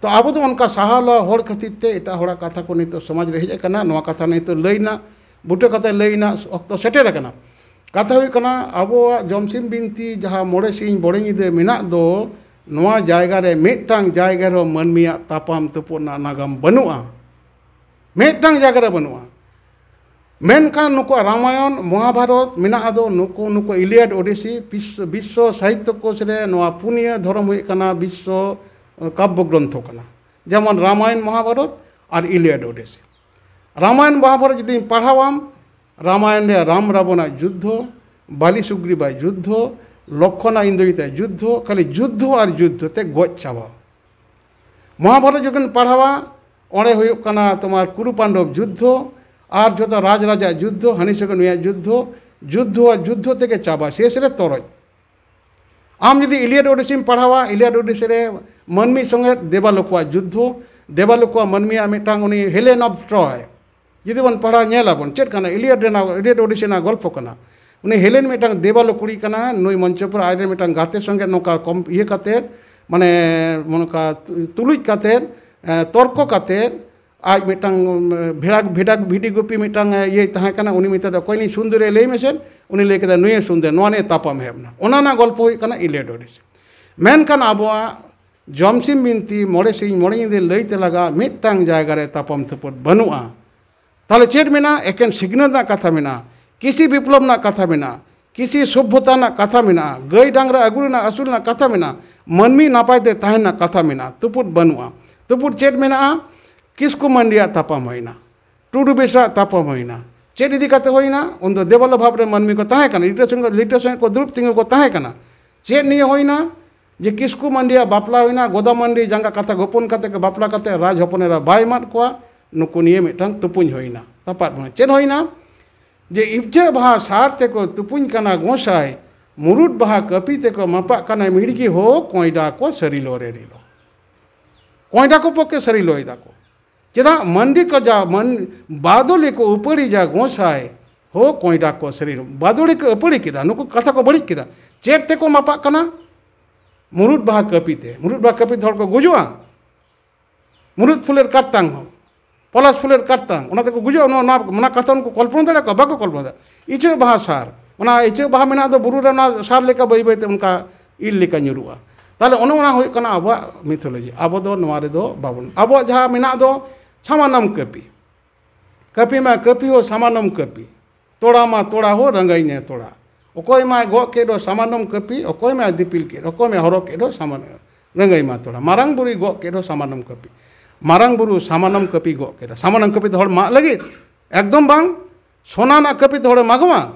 ᱛᱚ ᱟᱵᱚ ᱫᱚ ᱚᱱᱠᱟ ᱥᱟᱦᱟᱣ ᱞᱟᱦᱟᱣ ᱦᱚᱲ ᱠᱷᱟᱹᱛᱤᱨ ᱛᱮ ᱮᱴᱟᱜ ᱦᱚᱲᱟᱜ ᱠᱟᱛᱷᱟ ᱠᱚ ᱱᱤᱛᱚᱜ ᱥᱚᱢᱟᱡᱽ ᱨᱮ ᱦᱮᱡ ᱟᱠᱟᱱᱟ᱾ ᱱᱚᱣᱟ ᱠᱟᱛᱷᱟ ᱱᱤᱛᱚᱜ ᱞᱟᱹᱭ ᱨᱮᱱᱟᱜ, ᱵᱩᱴᱟᱹ ᱠᱟᱛᱷᱟ ᱞᱟᱹᱭ ᱨᱮᱱᱟᱜ ᱚᱠᱛᱚ ᱥᱮᱴᱮᱨ ᱟᱠᱟᱱᱟ᱾ ᱠᱟᱛᱷᱟ ᱦᱩᱭᱩᱜ ᱠᱟᱱᱟ, ᱟᱵᱚᱣᱟᱜ ᱡᱚᱢᱥᱤᱢ ᱵᱤᱱᱛᱤ ᱡᱟᱦᱟᱸ ᱢᱚᱬᱮ ᱥᱤᱧ ᱢᱚᱬᱮ ᱧᱤᱫᱟᱹ ᱢᱮᱱᱟᱜ ᱫᱚ, ᱱᱚᱣᱟ ᱡᱟᱭᱜᱟ ᱨᱮ ᱢᱤᱫᱴᱟᱝ ᱡᱟᱭᱜᱟ ᱨᱮᱦᱚᱸ ᱢᱟᱹᱱᱢᱤᱭᱟᱜ ᱛᱟᱯᱟᱢ ᱛᱩᱯᱩᱫ ᱨᱮᱱᱟᱜ ᱱᱟᱜᱟᱢ ᱵᱟᱹᱱᱩᱜᱼᱟ᱾ ᱢᱤᱫᱴᱟᱝ ᱡᱟᱭᱜᱟ ᱨᱮ ᱵᱟᱹᱱᱩᱜᱼᱟ᱾ ᱢᱮᱱᱠᱷᱟᱱ ᱱᱩᱠᱩᱣᱟᱜ ᱨᱟᱢᱟᱭᱚᱱ, ᱢᱚᱦᱟᱵᱷᱟᱨᱚᱛ ᱢᱮᱱᱟᱜ ᱫᱚ, ᱱᱩᱠᱩ, ᱱᱩᱠᱩ ᱤᱞᱤᱭᱟᱰ ᱳᱰᱤᱥᱤ, ᱵᱤᱥᱥᱚ, ᱵᱤᱥᱥᱚ ᱥᱟᱦᱤᱛᱛᱚ ᱠᱳᱥ ᱨᱮ ᱱᱚᱣᱟ ᱯᱩᱱᱭᱟᱹ ᱫᱷᱚᱨᱚᱢ ᱦᱩᱭᱩᱜ ᱠᱟᱱᱟ ᱵᱤᱥᱥᱚ, ᱮ, ᱠᱟᱵᱵᱚ ᱜᱨᱚᱱᱛᱷᱚ ᱠᱟᱱᱟ᱾ ᱡᱮᱢᱚᱱ ᱨᱟᱢᱟᱭᱚᱱ, ᱢᱚᱦᱟᱵᱷᱟᱨᱚᱛ ᱟᱨ ᱤᱞᱤᱭᱟᱰ ᱳᱰᱤᱥᱤ᱾ ᱨᱟᱢᱟᱭᱚᱱ, ᱢᱚᱦᱟᱵᱷᱟᱨᱚᱛ ᱡᱩᱫᱤᱧ ᱯᱟᱲᱦᱟᱣᱟᱢ, ᱨᱟᱢᱟᱭᱚᱱ ᱨᱮ ᱨᱟᱢ ᱨᱟᱵᱚᱱᱟᱜ ᱡᱩᱫᱽᱫᱷᱚ, ᱵᱟᱞᱤ ᱥᱩᱜᱨᱤᱵᱟᱜ ᱡᱩᱫᱽᱫᱷᱚ, ᱞᱚᱠᱠᱷᱚᱱ ᱟᱨ ᱤᱱᱫᱨᱚᱡᱤᱛᱟᱜ ᱡᱩᱫᱽᱫᱷᱚ, ᱠᱷᱟᱹᱞᱤ ᱡᱩᱫᱽᱫᱷᱚ ᱟᱨ ᱡᱩᱫᱽᱫᱷᱚ ᱛᱮ ᱜᱚᱡ ᱪᱟᱵᱟ᱾ ᱢᱚᱦᱟᱵᱷᱟᱨᱚᱛ ᱡᱚᱠᱷᱚᱱ ᱯᱟᱲᱦᱟᱣᱟ, ᱚᱸᱰᱮ ᱦᱩᱭᱩᱜ ᱠᱟᱱᱟ ᱛᱳᱢᱟᱨ ᱠᱩᱨᱩ ᱯᱟᱱᱰᱚᱵ ᱡᱩᱫᱽᱫᱷᱚ ᱟᱨ ᱡᱚᱛᱚ ᱨᱟᱡᱽ ᱨᱟᱡᱟᱜ ᱡᱩᱫᱽᱫᱷᱚ, ᱦᱟᱹᱱᱤ ᱥᱚᱸᱜᱮ ᱱᱩᱭᱟᱜ ᱡᱩᱫᱽᱫᱷᱚ, ᱡᱩᱫᱽᱫᱷᱚ ᱟᱨ ᱡᱩᱫᱽᱫᱷᱚ ᱛᱮᱜᱮ ᱪᱟᱵᱟ, ᱥᱮᱥ ᱨᱮ ᱛᱚᱨᱚᱡ᱾ ᱟᱢ ᱡᱩᱫᱤ ᱤᱞᱤᱭᱟᱰ ᱳᱰᱤᱥᱤᱢ ᱯᱟᱲᱦᱟᱣᱟ, ᱤᱞᱤᱭᱟᱰ ᱳᱰᱤᱥᱤ ᱨᱮ ᱢᱟᱹᱱᱢᱤ ᱥᱚᱸᱜᱮ ᱫᱮᱵᱟᱞᱳᱠᱚᱣᱟᱜ ᱡᱩᱫᱽᱫᱷᱚ, ᱫᱮᱵᱟᱞᱳᱠᱚᱣᱟᱜ ᱢᱟᱹᱱᱢᱤᱭᱟᱜ ᱢᱤᱫᱴᱟᱝ ᱩᱱᱤ ᱦᱮᱞᱮᱱ ᱚᱯᱷ ᱴᱨᱚᱭ, ᱡᱩᱫᱤ ᱵᱚᱱ ᱯᱟᱲᱦᱟᱣ ᱧᱮᱞ ᱟᱵᱚᱱ, ᱪᱮᱫ ᱠᱟᱱᱟ? ᱤᱞᱤᱭᱟᱰ ᱨᱮᱱᱟᱜ, ᱤᱞᱤᱭᱟᱰ ᱳᱰᱤᱥᱤ ᱨᱮᱱᱟᱜ ᱜᱚᱞᱯᱚ ᱠᱟᱱᱟ᱾ ᱩᱱᱤ ᱦᱮᱞᱮᱱ ᱢᱤᱫᱴᱟᱝ ᱫᱮᱵᱟᱞᱳ ᱠᱩᱲᱤ ᱠᱟᱱᱟ, ᱱᱩᱭ ᱢᱚᱧᱪᱚᱯᱩᱨ ᱟᱡᱨᱮᱱ ᱢᱤᱫᱴᱟᱝ ᱜᱟᱛᱮ ᱥᱚᱸᱜᱮ ᱱᱚᱝᱠᱟ ᱠᱚᱢ ᱤᱭᱟᱹ ᱠᱟᱛᱮᱫ, ᱢᱟᱱᱮ ᱱᱚᱝᱠᱟ ᱛᱩᱞᱩᱡ ᱠᱟᱛᱮᱫ, ᱮ, ᱛᱚᱨᱠᱚ ᱠᱟᱛᱮᱫ, ᱟᱡ ᱢᱤᱫᱴᱟᱝ, ᱩᱢ, ᱵᱷᱮᱲᱟ, ᱵᱷᱮᱰᱟ, ᱵᱷᱤᱰᱤ ᱜᱩᱯᱤ ᱢᱤᱫᱴᱟᱝ, ᱮ, ᱤᱭᱟᱹᱭ ᱛᱟᱦᱮᱸ ᱠᱟᱱᱟ, ᱩᱱᱤ ᱢᱮᱛᱟᱫᱟ, "ᱚᱠᱚᱭ ᱱᱩᱭ ᱥᱩᱱᱫᱚᱨᱮ ᱞᱟᱹᱭ ᱢᱮᱥᱮ?" ᱩᱱᱤ ᱞᱟᱹᱭ ᱠᱮᱫᱟ, "ᱱᱩᱭᱮ ᱥᱩᱱᱫᱚᱨ", ᱱᱚᱣᱟ ᱱᱤᱭᱮ ᱛᱟᱯᱟᱢ ᱮᱦᱚᱵ ᱮᱱᱟ᱾ ᱚᱱᱟ ᱨᱮᱱᱟᱜ ᱜᱚᱞᱯᱚ ᱦᱩᱭᱩᱜ ᱠᱟᱱᱟ ᱤᱞᱤᱭᱟᱰ ᱳᱰᱤᱥᱤ᱾ ᱢᱮᱱᱠᱷᱟᱱ ᱟᱵᱚᱣᱟᱜ ᱡᱚᱢᱥᱤᱢ ᱵᱤᱱᱛᱤ ᱢᱚᱬᱮ ᱥᱤᱧ ᱢᱚᱬᱮ ᱧᱤᱫᱟᱹ ᱞᱟᱹᱭᱛᱮ ᱞᱟᱜᱟ ᱢᱤᱫᱴᱟᱝ ᱡᱟᱭᱜᱟ ᱨᱮ ᱛᱟᱯᱟᱢ ᱛᱩᱯᱩᱫ ᱵᱟᱹᱱᱩᱜᱼᱟ᱾ ᱛᱟᱦᱚᱞᱮ ᱪᱮᱫ ᱢᱮᱱᱟᱜᱼᱟ? ᱮᱠᱮᱱ ᱥᱤᱠᱷᱱᱟᱹᱛ ᱨᱮᱱᱟᱜ ᱠᱟᱛᱷᱟ ᱢᱮᱱᱟᱜᱼᱟ, ᱠᱤᱥᱤ ᱵᱤᱯᱞᱚᱵ ᱨᱮᱱᱟᱜ ᱠᱟᱛᱷᱟ ᱢᱮᱱᱟᱜᱼᱟ, ᱠᱤᱥᱤ ᱥᱚᱵᱷᱚᱛᱟ ᱨᱮᱱᱟᱜ ᱠᱟᱛᱷᱟ ᱢᱮᱱᱟᱜᱼᱟ, ᱜᱟᱹᱭ ᱰᱟᱝᱨᱟ ᱟᱹᱜᱩ ᱨᱮᱱᱟᱜ ᱟᱹᱥᱩᱞ ᱨᱮᱱᱟᱜ ᱠᱟᱛᱷᱟ ᱢᱮᱱᱟᱜᱼᱟ, ᱢᱟᱹᱱᱢᱤ ᱱᱟᱯᱟᱭ ᱛᱮ ᱛᱟᱦᱮᱸ ᱨᱮᱱᱟᱜ ᱠᱟᱛᱷᱟ ᱢᱮᱱᱟᱜᱼᱟ᱾ ᱛᱩᱯᱩᱫ ᱵᱟᱹᱱᱩᱜᱼᱟ᱾ ᱛᱩᱯᱩᱫ ᱪᱮᱫ ᱢᱮᱱᱟᱜᱼᱟ? ᱠᱤᱥᱠᱩ ᱢᱟᱱᱰᱤᱭᱟᱜ ᱛᱟᱯᱟᱢ ᱦᱩᱭᱱᱟ, ᱴᱩᱰᱩ ᱵᱮᱥᱟᱜ ᱛᱟᱯᱟᱢ ᱦᱩᱭᱱᱟ, ᱪᱮᱫ ᱤᱫᱤ ᱠᱟᱛᱮ ᱦᱩᱭᱱᱟ? ᱩᱱᱫᱚ ᱫᱮᱵᱚᱞ ᱚᱵᱷᱟᱵ ᱨᱮ ᱢᱟᱹᱱᱢᱤ ᱠᱚ ᱛᱟᱦᱮᱸ ᱠᱟᱱᱟ, ᱞᱤᱴᱟᱹ ᱥᱚᱸᱜᱮ, ᱞᱤᱴᱟᱹ ᱥᱚᱸᱜᱮ ᱠᱚ ᱫᱩᱲᱩᱵ ᱛᱤᱸᱜᱩ ᱠᱚ ᱛᱟᱦᱮᱸ ᱠᱟᱱᱟ᱾ ᱪᱮᱫ ᱱᱤᱭᱮ ᱦᱩᱭᱱᱟ? ᱡᱮ ᱠᱤᱥᱠᱩ ᱢᱟᱱᱰᱤᱭᱟᱜ ᱵᱟᱯᱞᱟ ᱦᱩᱭᱱᱟ, ᱜᱚᱫᱟ ᱢᱟᱱᱰᱤ ᱡᱟᱸᱜᱟ ᱠᱟᱛᱷᱟ ᱜᱳᱯᱚᱱ ᱠᱟᱛᱮ ᱠᱚ ᱵᱟᱯᱞᱟ ᱠᱟᱛᱮ ᱨᱟᱡᱽ ᱦᱚᱯᱚᱱ ᱮᱨᱟ ᱵᱟᱭ ᱮᱢᱟᱫ ᱠᱚᱣᱟ, ᱱᱩᱠᱩ ᱱᱤᱭᱮ ᱢᱤᱫᱴᱟᱝ ᱛᱩᱯᱩᱧ ᱦᱩᱭᱱᱟ, ᱛᱟᱯᱟᱫ ᱦᱩᱭᱱᱟ᱾ ᱪᱮᱫ ᱦᱩᱭᱱᱟ? ᱡᱮ ᱤᱯᱪᱟᱹᱜ ᱵᱟᱦᱟ ᱥᱟᱨ ᱛᱮᱠᱚ ᱛᱩᱯᱩᱧ ᱠᱟᱱᱟ ᱜᱚᱸᱥᱟᱭ, ᱢᱩᱨᱩᱫ ᱵᱟᱦᱟ ᱠᱟᱹᱯᱤ ᱛᱮᱠᱚ ᱢᱟᱯᱟᱜ ᱠᱟᱱᱟ ᱢᱤᱲᱜᱤ ᱦᱳ, ᱠᱚᱸᱭᱰᱟ ᱠᱚ ᱥᱟᱹᱨᱤ ᱞᱚ ᱨᱮ ᱨᱤᱞᱚ᱾ ᱠᱚᱸᱭᱰᱟ ᱠᱚ ᱯᱚᱠᱮ ᱥᱟᱹᱨᱤ ᱞᱚᱭ ᱫᱟᱠᱚ᱾ ᱪᱮᱫᱟᱜ ᱢᱟᱱᱰᱤ ᱠᱚ ᱡᱟ ᱢᱟᱱ-, ᱵᱟᱫᱚᱞᱤ ᱠᱚ ᱩᱯᱟᱹᱲᱤ ᱡᱟ ᱜᱚᱸᱥᱟᱭ ᱦᱳ, ᱠᱚᱸᱭᱰᱟ ᱠᱚ ᱥᱟᱹᱨᱤ ᱞᱚ᱾ ᱵᱟᱫᱚᱞᱤ ᱠᱚ ᱟᱹᱯᱟᱹᱲᱤ ᱠᱮᱫᱟ, ᱱᱩᱠᱩ ᱠᱟᱛᱷᱟ ᱠᱚ ᱵᱟᱹᱲᱤᱡ ᱠᱮᱫᱟ᱾ ᱪᱮᱫ ᱛᱮᱠᱚ ᱢᱟᱯᱟᱜ ᱠᱟᱱᱟ? ᱢᱩᱨᱩᱫ ᱵᱟᱦᱟ ᱠᱟᱹᱯᱤ ᱛᱮ᱾ ᱢᱩᱨᱩᱫ ᱵᱟᱦᱟ ᱠᱟᱹᱯᱤ ᱛᱮ ᱦᱚᱲ ᱠᱚ ᱜᱩᱡᱩᱜᱼᱟ? ᱢᱩᱨᱩᱫ ᱯᱷᱩᱞᱮᱨ ᱠᱟᱴᱛᱟᱝ ᱦᱚᱸ, ᱯᱚᱞᱟᱥ ᱯᱷᱩᱞᱮᱨ ᱠᱟᱴᱛᱟᱝ, ᱚᱱᱟ ᱛᱮᱠᱚ ᱜᱩᱡᱩᱜᱼᱟ᱾ ᱚᱱᱟ, ᱚᱱᱟ, ᱚᱱᱟ ᱠᱟᱛᱷᱟ ᱩᱱᱠᱩ ᱠᱚᱞᱯᱚᱱᱟ ᱫᱟᱲᱮᱭᱟᱜᱼᱟ ᱠᱚ? ᱵᱟᱠᱚ ᱠᱚᱞᱯᱚᱱᱟ ᱫᱟᱲᱮᱭᱟᱜᱼᱟ᱾ ᱤᱪᱟᱹᱜ ᱵᱟᱦᱟ ᱥᱟᱨ, ᱚᱱᱟ ᱤᱪᱟᱹᱜ ᱵᱟᱦᱟ ᱢᱮᱱᱟᱜ ᱫᱚ ᱵᱩᱨᱩ ᱨᱮ, ᱚᱱᱟ ᱥᱟᱨ ᱞᱮᱠᱟ ᱵᱟᱹᱭ ᱵᱟᱹᱭ ᱛᱮ ᱚᱱᱠᱟ ᱤᱞ ᱞᱮᱠᱟ ᱧᱩᱨᱩᱜᱼᱟ᱾ ᱛᱟᱦᱚᱞᱮ ᱚᱱᱮ ᱚᱱᱟ ᱦᱩᱭᱩᱜ ᱠᱟᱱᱟ ᱟᱵᱚᱣᱟᱜ ᱢᱤᱛᱷᱳᱞᱚᱡᱤ᱾ ᱟᱵᱚ ᱫᱚ ᱱᱚᱣᱟ ᱨᱮᱫᱚ ᱵᱟᱵᱚᱱ, ᱟᱵᱚᱣᱟᱜ ᱡᱟᱦᱟᱸ ᱢᱮᱱᱟᱜ ᱫᱚ ᱥᱟᱢᱟᱱᱚᱢ ᱠᱟᱹᱯᱤ, ᱠᱟᱹᱯᱤ ᱢᱟ ᱠᱟᱹᱯᱤ ᱦᱚᱸ ᱥᱟᱢᱟᱱᱚᱢ ᱠᱟᱹᱯᱤ, ᱛᱚᱲᱟ ᱢᱟ ᱛᱚᱲᱟ ᱦᱚᱸ ᱨᱟᱸᱜᱟᱭ ᱱᱮ ᱛᱚᱲᱟ᱾ ᱚᱠᱚᱭ ᱢᱟᱭ ᱜᱚᱜ ᱠᱮᱫ ᱫᱚ ᱥᱟᱢᱟᱱᱚᱢ ᱠᱟᱹᱯᱤ, ᱚᱠᱚᱭ ᱢᱟᱭ ᱫᱤᱯᱤᱞ ᱠᱮᱫ, ᱚᱠᱚᱭ ᱢᱟᱭ ᱦᱚᱨᱚᱜ ᱠᱮᱫ ᱫᱚ ᱥᱟᱢᱟᱱ, ᱨᱟᱸᱜᱟᱭ ᱢᱟ ᱛᱚᱲᱟ᱾ ᱢᱟᱨᱟᱝ ᱵᱩᱨᱩᱭ ᱜᱚᱜ ᱠᱮᱫ ᱫᱚ ᱥᱟᱢᱟᱱᱚᱢ ᱠᱟᱹᱯᱤ᱾ ᱢᱟᱨᱟᱝ ᱵᱩᱨᱩ ᱥᱟᱢᱟᱱᱚᱢ ᱠᱟᱹᱯᱤ ᱜᱚᱜ ᱠᱮᱫᱟ᱾ ᱥᱟᱢᱟᱱᱚᱢ ᱠᱟᱹᱯᱤ ᱫᱚ ᱦᱚᱲ ᱢᱟᱜ ᱞᱟᱹᱜᱤᱫ? ᱮᱠᱫᱚᱢ ᱵᱟᱝ᱾ ᱥᱚᱱᱟ ᱨᱮᱱᱟᱜ ᱠᱟᱹᱯᱤ ᱛᱮ ᱦᱚᱲᱮ ᱢᱟᱜᱚᱜᱼᱟ?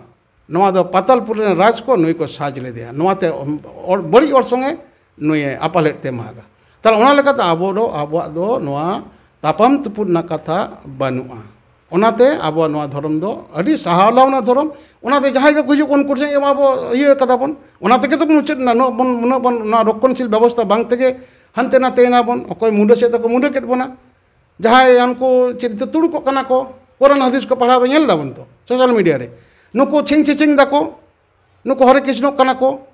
ᱱᱚᱣᱟ ᱫᱚ ᱯᱟᱛᱟᱞᱯᱩᱨᱤ ᱨᱮᱱ ᱨᱟᱡᱽ ᱠᱚ ᱱᱩᱭ ᱠᱚ ᱥᱟᱡᱽ ᱞᱮᱫᱮᱭᱟ᱾ ᱱᱚᱣᱟᱛᱮ ᱚᱲ-, ᱵᱟᱹᱲᱤᱡ ᱚᱨᱥᱚᱝ ᱮ ᱱᱩᱭᱮ ᱟᱯᱟᱞᱮᱫ ᱛᱮ ᱢᱟᱜᱟ᱾ ᱛᱟᱦᱞᱮ ᱚᱱᱟ ᱞᱮᱠᱟᱛᱮ ᱟᱵᱚ ᱫᱚ, ᱟᱵᱚᱣᱟᱜ ᱫᱚ ᱱᱚᱣᱟ ᱛᱟᱯᱟᱢ ᱛᱩᱯᱩᱫ ᱨᱮᱱᱟᱜ ᱠᱟᱛᱷᱟ ᱵᱟᱹᱱᱩᱜᱼᱟ᱾ ᱚᱱᱟᱛᱮ ᱟᱵᱚᱣᱟᱜ ᱱᱚᱣᱟ ᱫᱷᱚᱨᱚᱢ ᱫᱚ ᱟᱹᱰᱤ ᱥᱟᱦᱟᱣ ᱞᱟᱣᱱᱟ ᱫᱷᱚᱨᱚᱢ᱾ ᱚᱱᱟᱛᱮ ᱡᱟᱦᱟᱸᱭ ᱜᱮᱠᱚ ᱦᱤᱡᱩᱜ ᱠᱚ ᱩᱱᱠᱩ ᱴᱷᱮᱱ ᱟᱵᱚ ᱤᱭᱟᱹ ᱠᱟᱫᱟ ᱵᱚᱱ, ᱚᱱᱟ ᱛᱮᱜᱮ ᱛᱚ ᱢᱩᱪᱟᱹᱫ ᱮᱱᱟ᱾ ᱱᱩᱱᱟᱹᱜ ᱵᱚᱱ, ᱱᱩᱱᱟᱹᱜ ᱵᱚᱱ ᱱᱚᱣᱟ ᱨᱚᱠᱠᱷᱚᱱᱥᱤᱞ ᱵᱮᱵᱚᱥᱛᱷᱟ ᱵᱟᱝ ᱛᱮᱜᱮ ᱦᱟᱱᱛᱮ ᱱᱟᱛᱮᱭᱮᱱᱟ ᱵᱚᱱ᱾ ᱚᱠᱚᱭ ᱢᱩᱰᱟᱹ ᱥᱮᱫ ᱫᱚᱠᱚ ᱢᱩᱰᱟᱹ ᱠᱮᱫ ᱵᱚᱱᱟ, ᱡᱟᱦᱟᱸᱭ ᱩᱱᱠᱩ ᱪᱮᱫ ᱛᱩᱲᱩᱠᱚᱜ ᱠᱟᱱᱟ ᱠᱚ, ᱠᱳᱨᱟᱱ ᱦᱟᱫᱤᱥ ᱠᱚ ᱯᱟᱲᱦᱟᱣ ᱫᱚ ᱧᱮᱞ ᱫᱟᱵᱚᱱ ᱛᱚ ᱥᱳᱥᱟᱞ ᱢᱤᱰᱤᱭᱟ ᱨᱮ, ᱱᱩᱠᱩ ᱪᱷᱤᱝ ᱪᱷᱤᱪᱷᱤᱝ ᱫᱟᱠᱚ, ᱱᱩᱠᱩ ᱦᱚᱨᱮ ᱠᱨᱤᱥᱱᱚᱜ ᱠᱟᱱᱟ ᱠᱚ,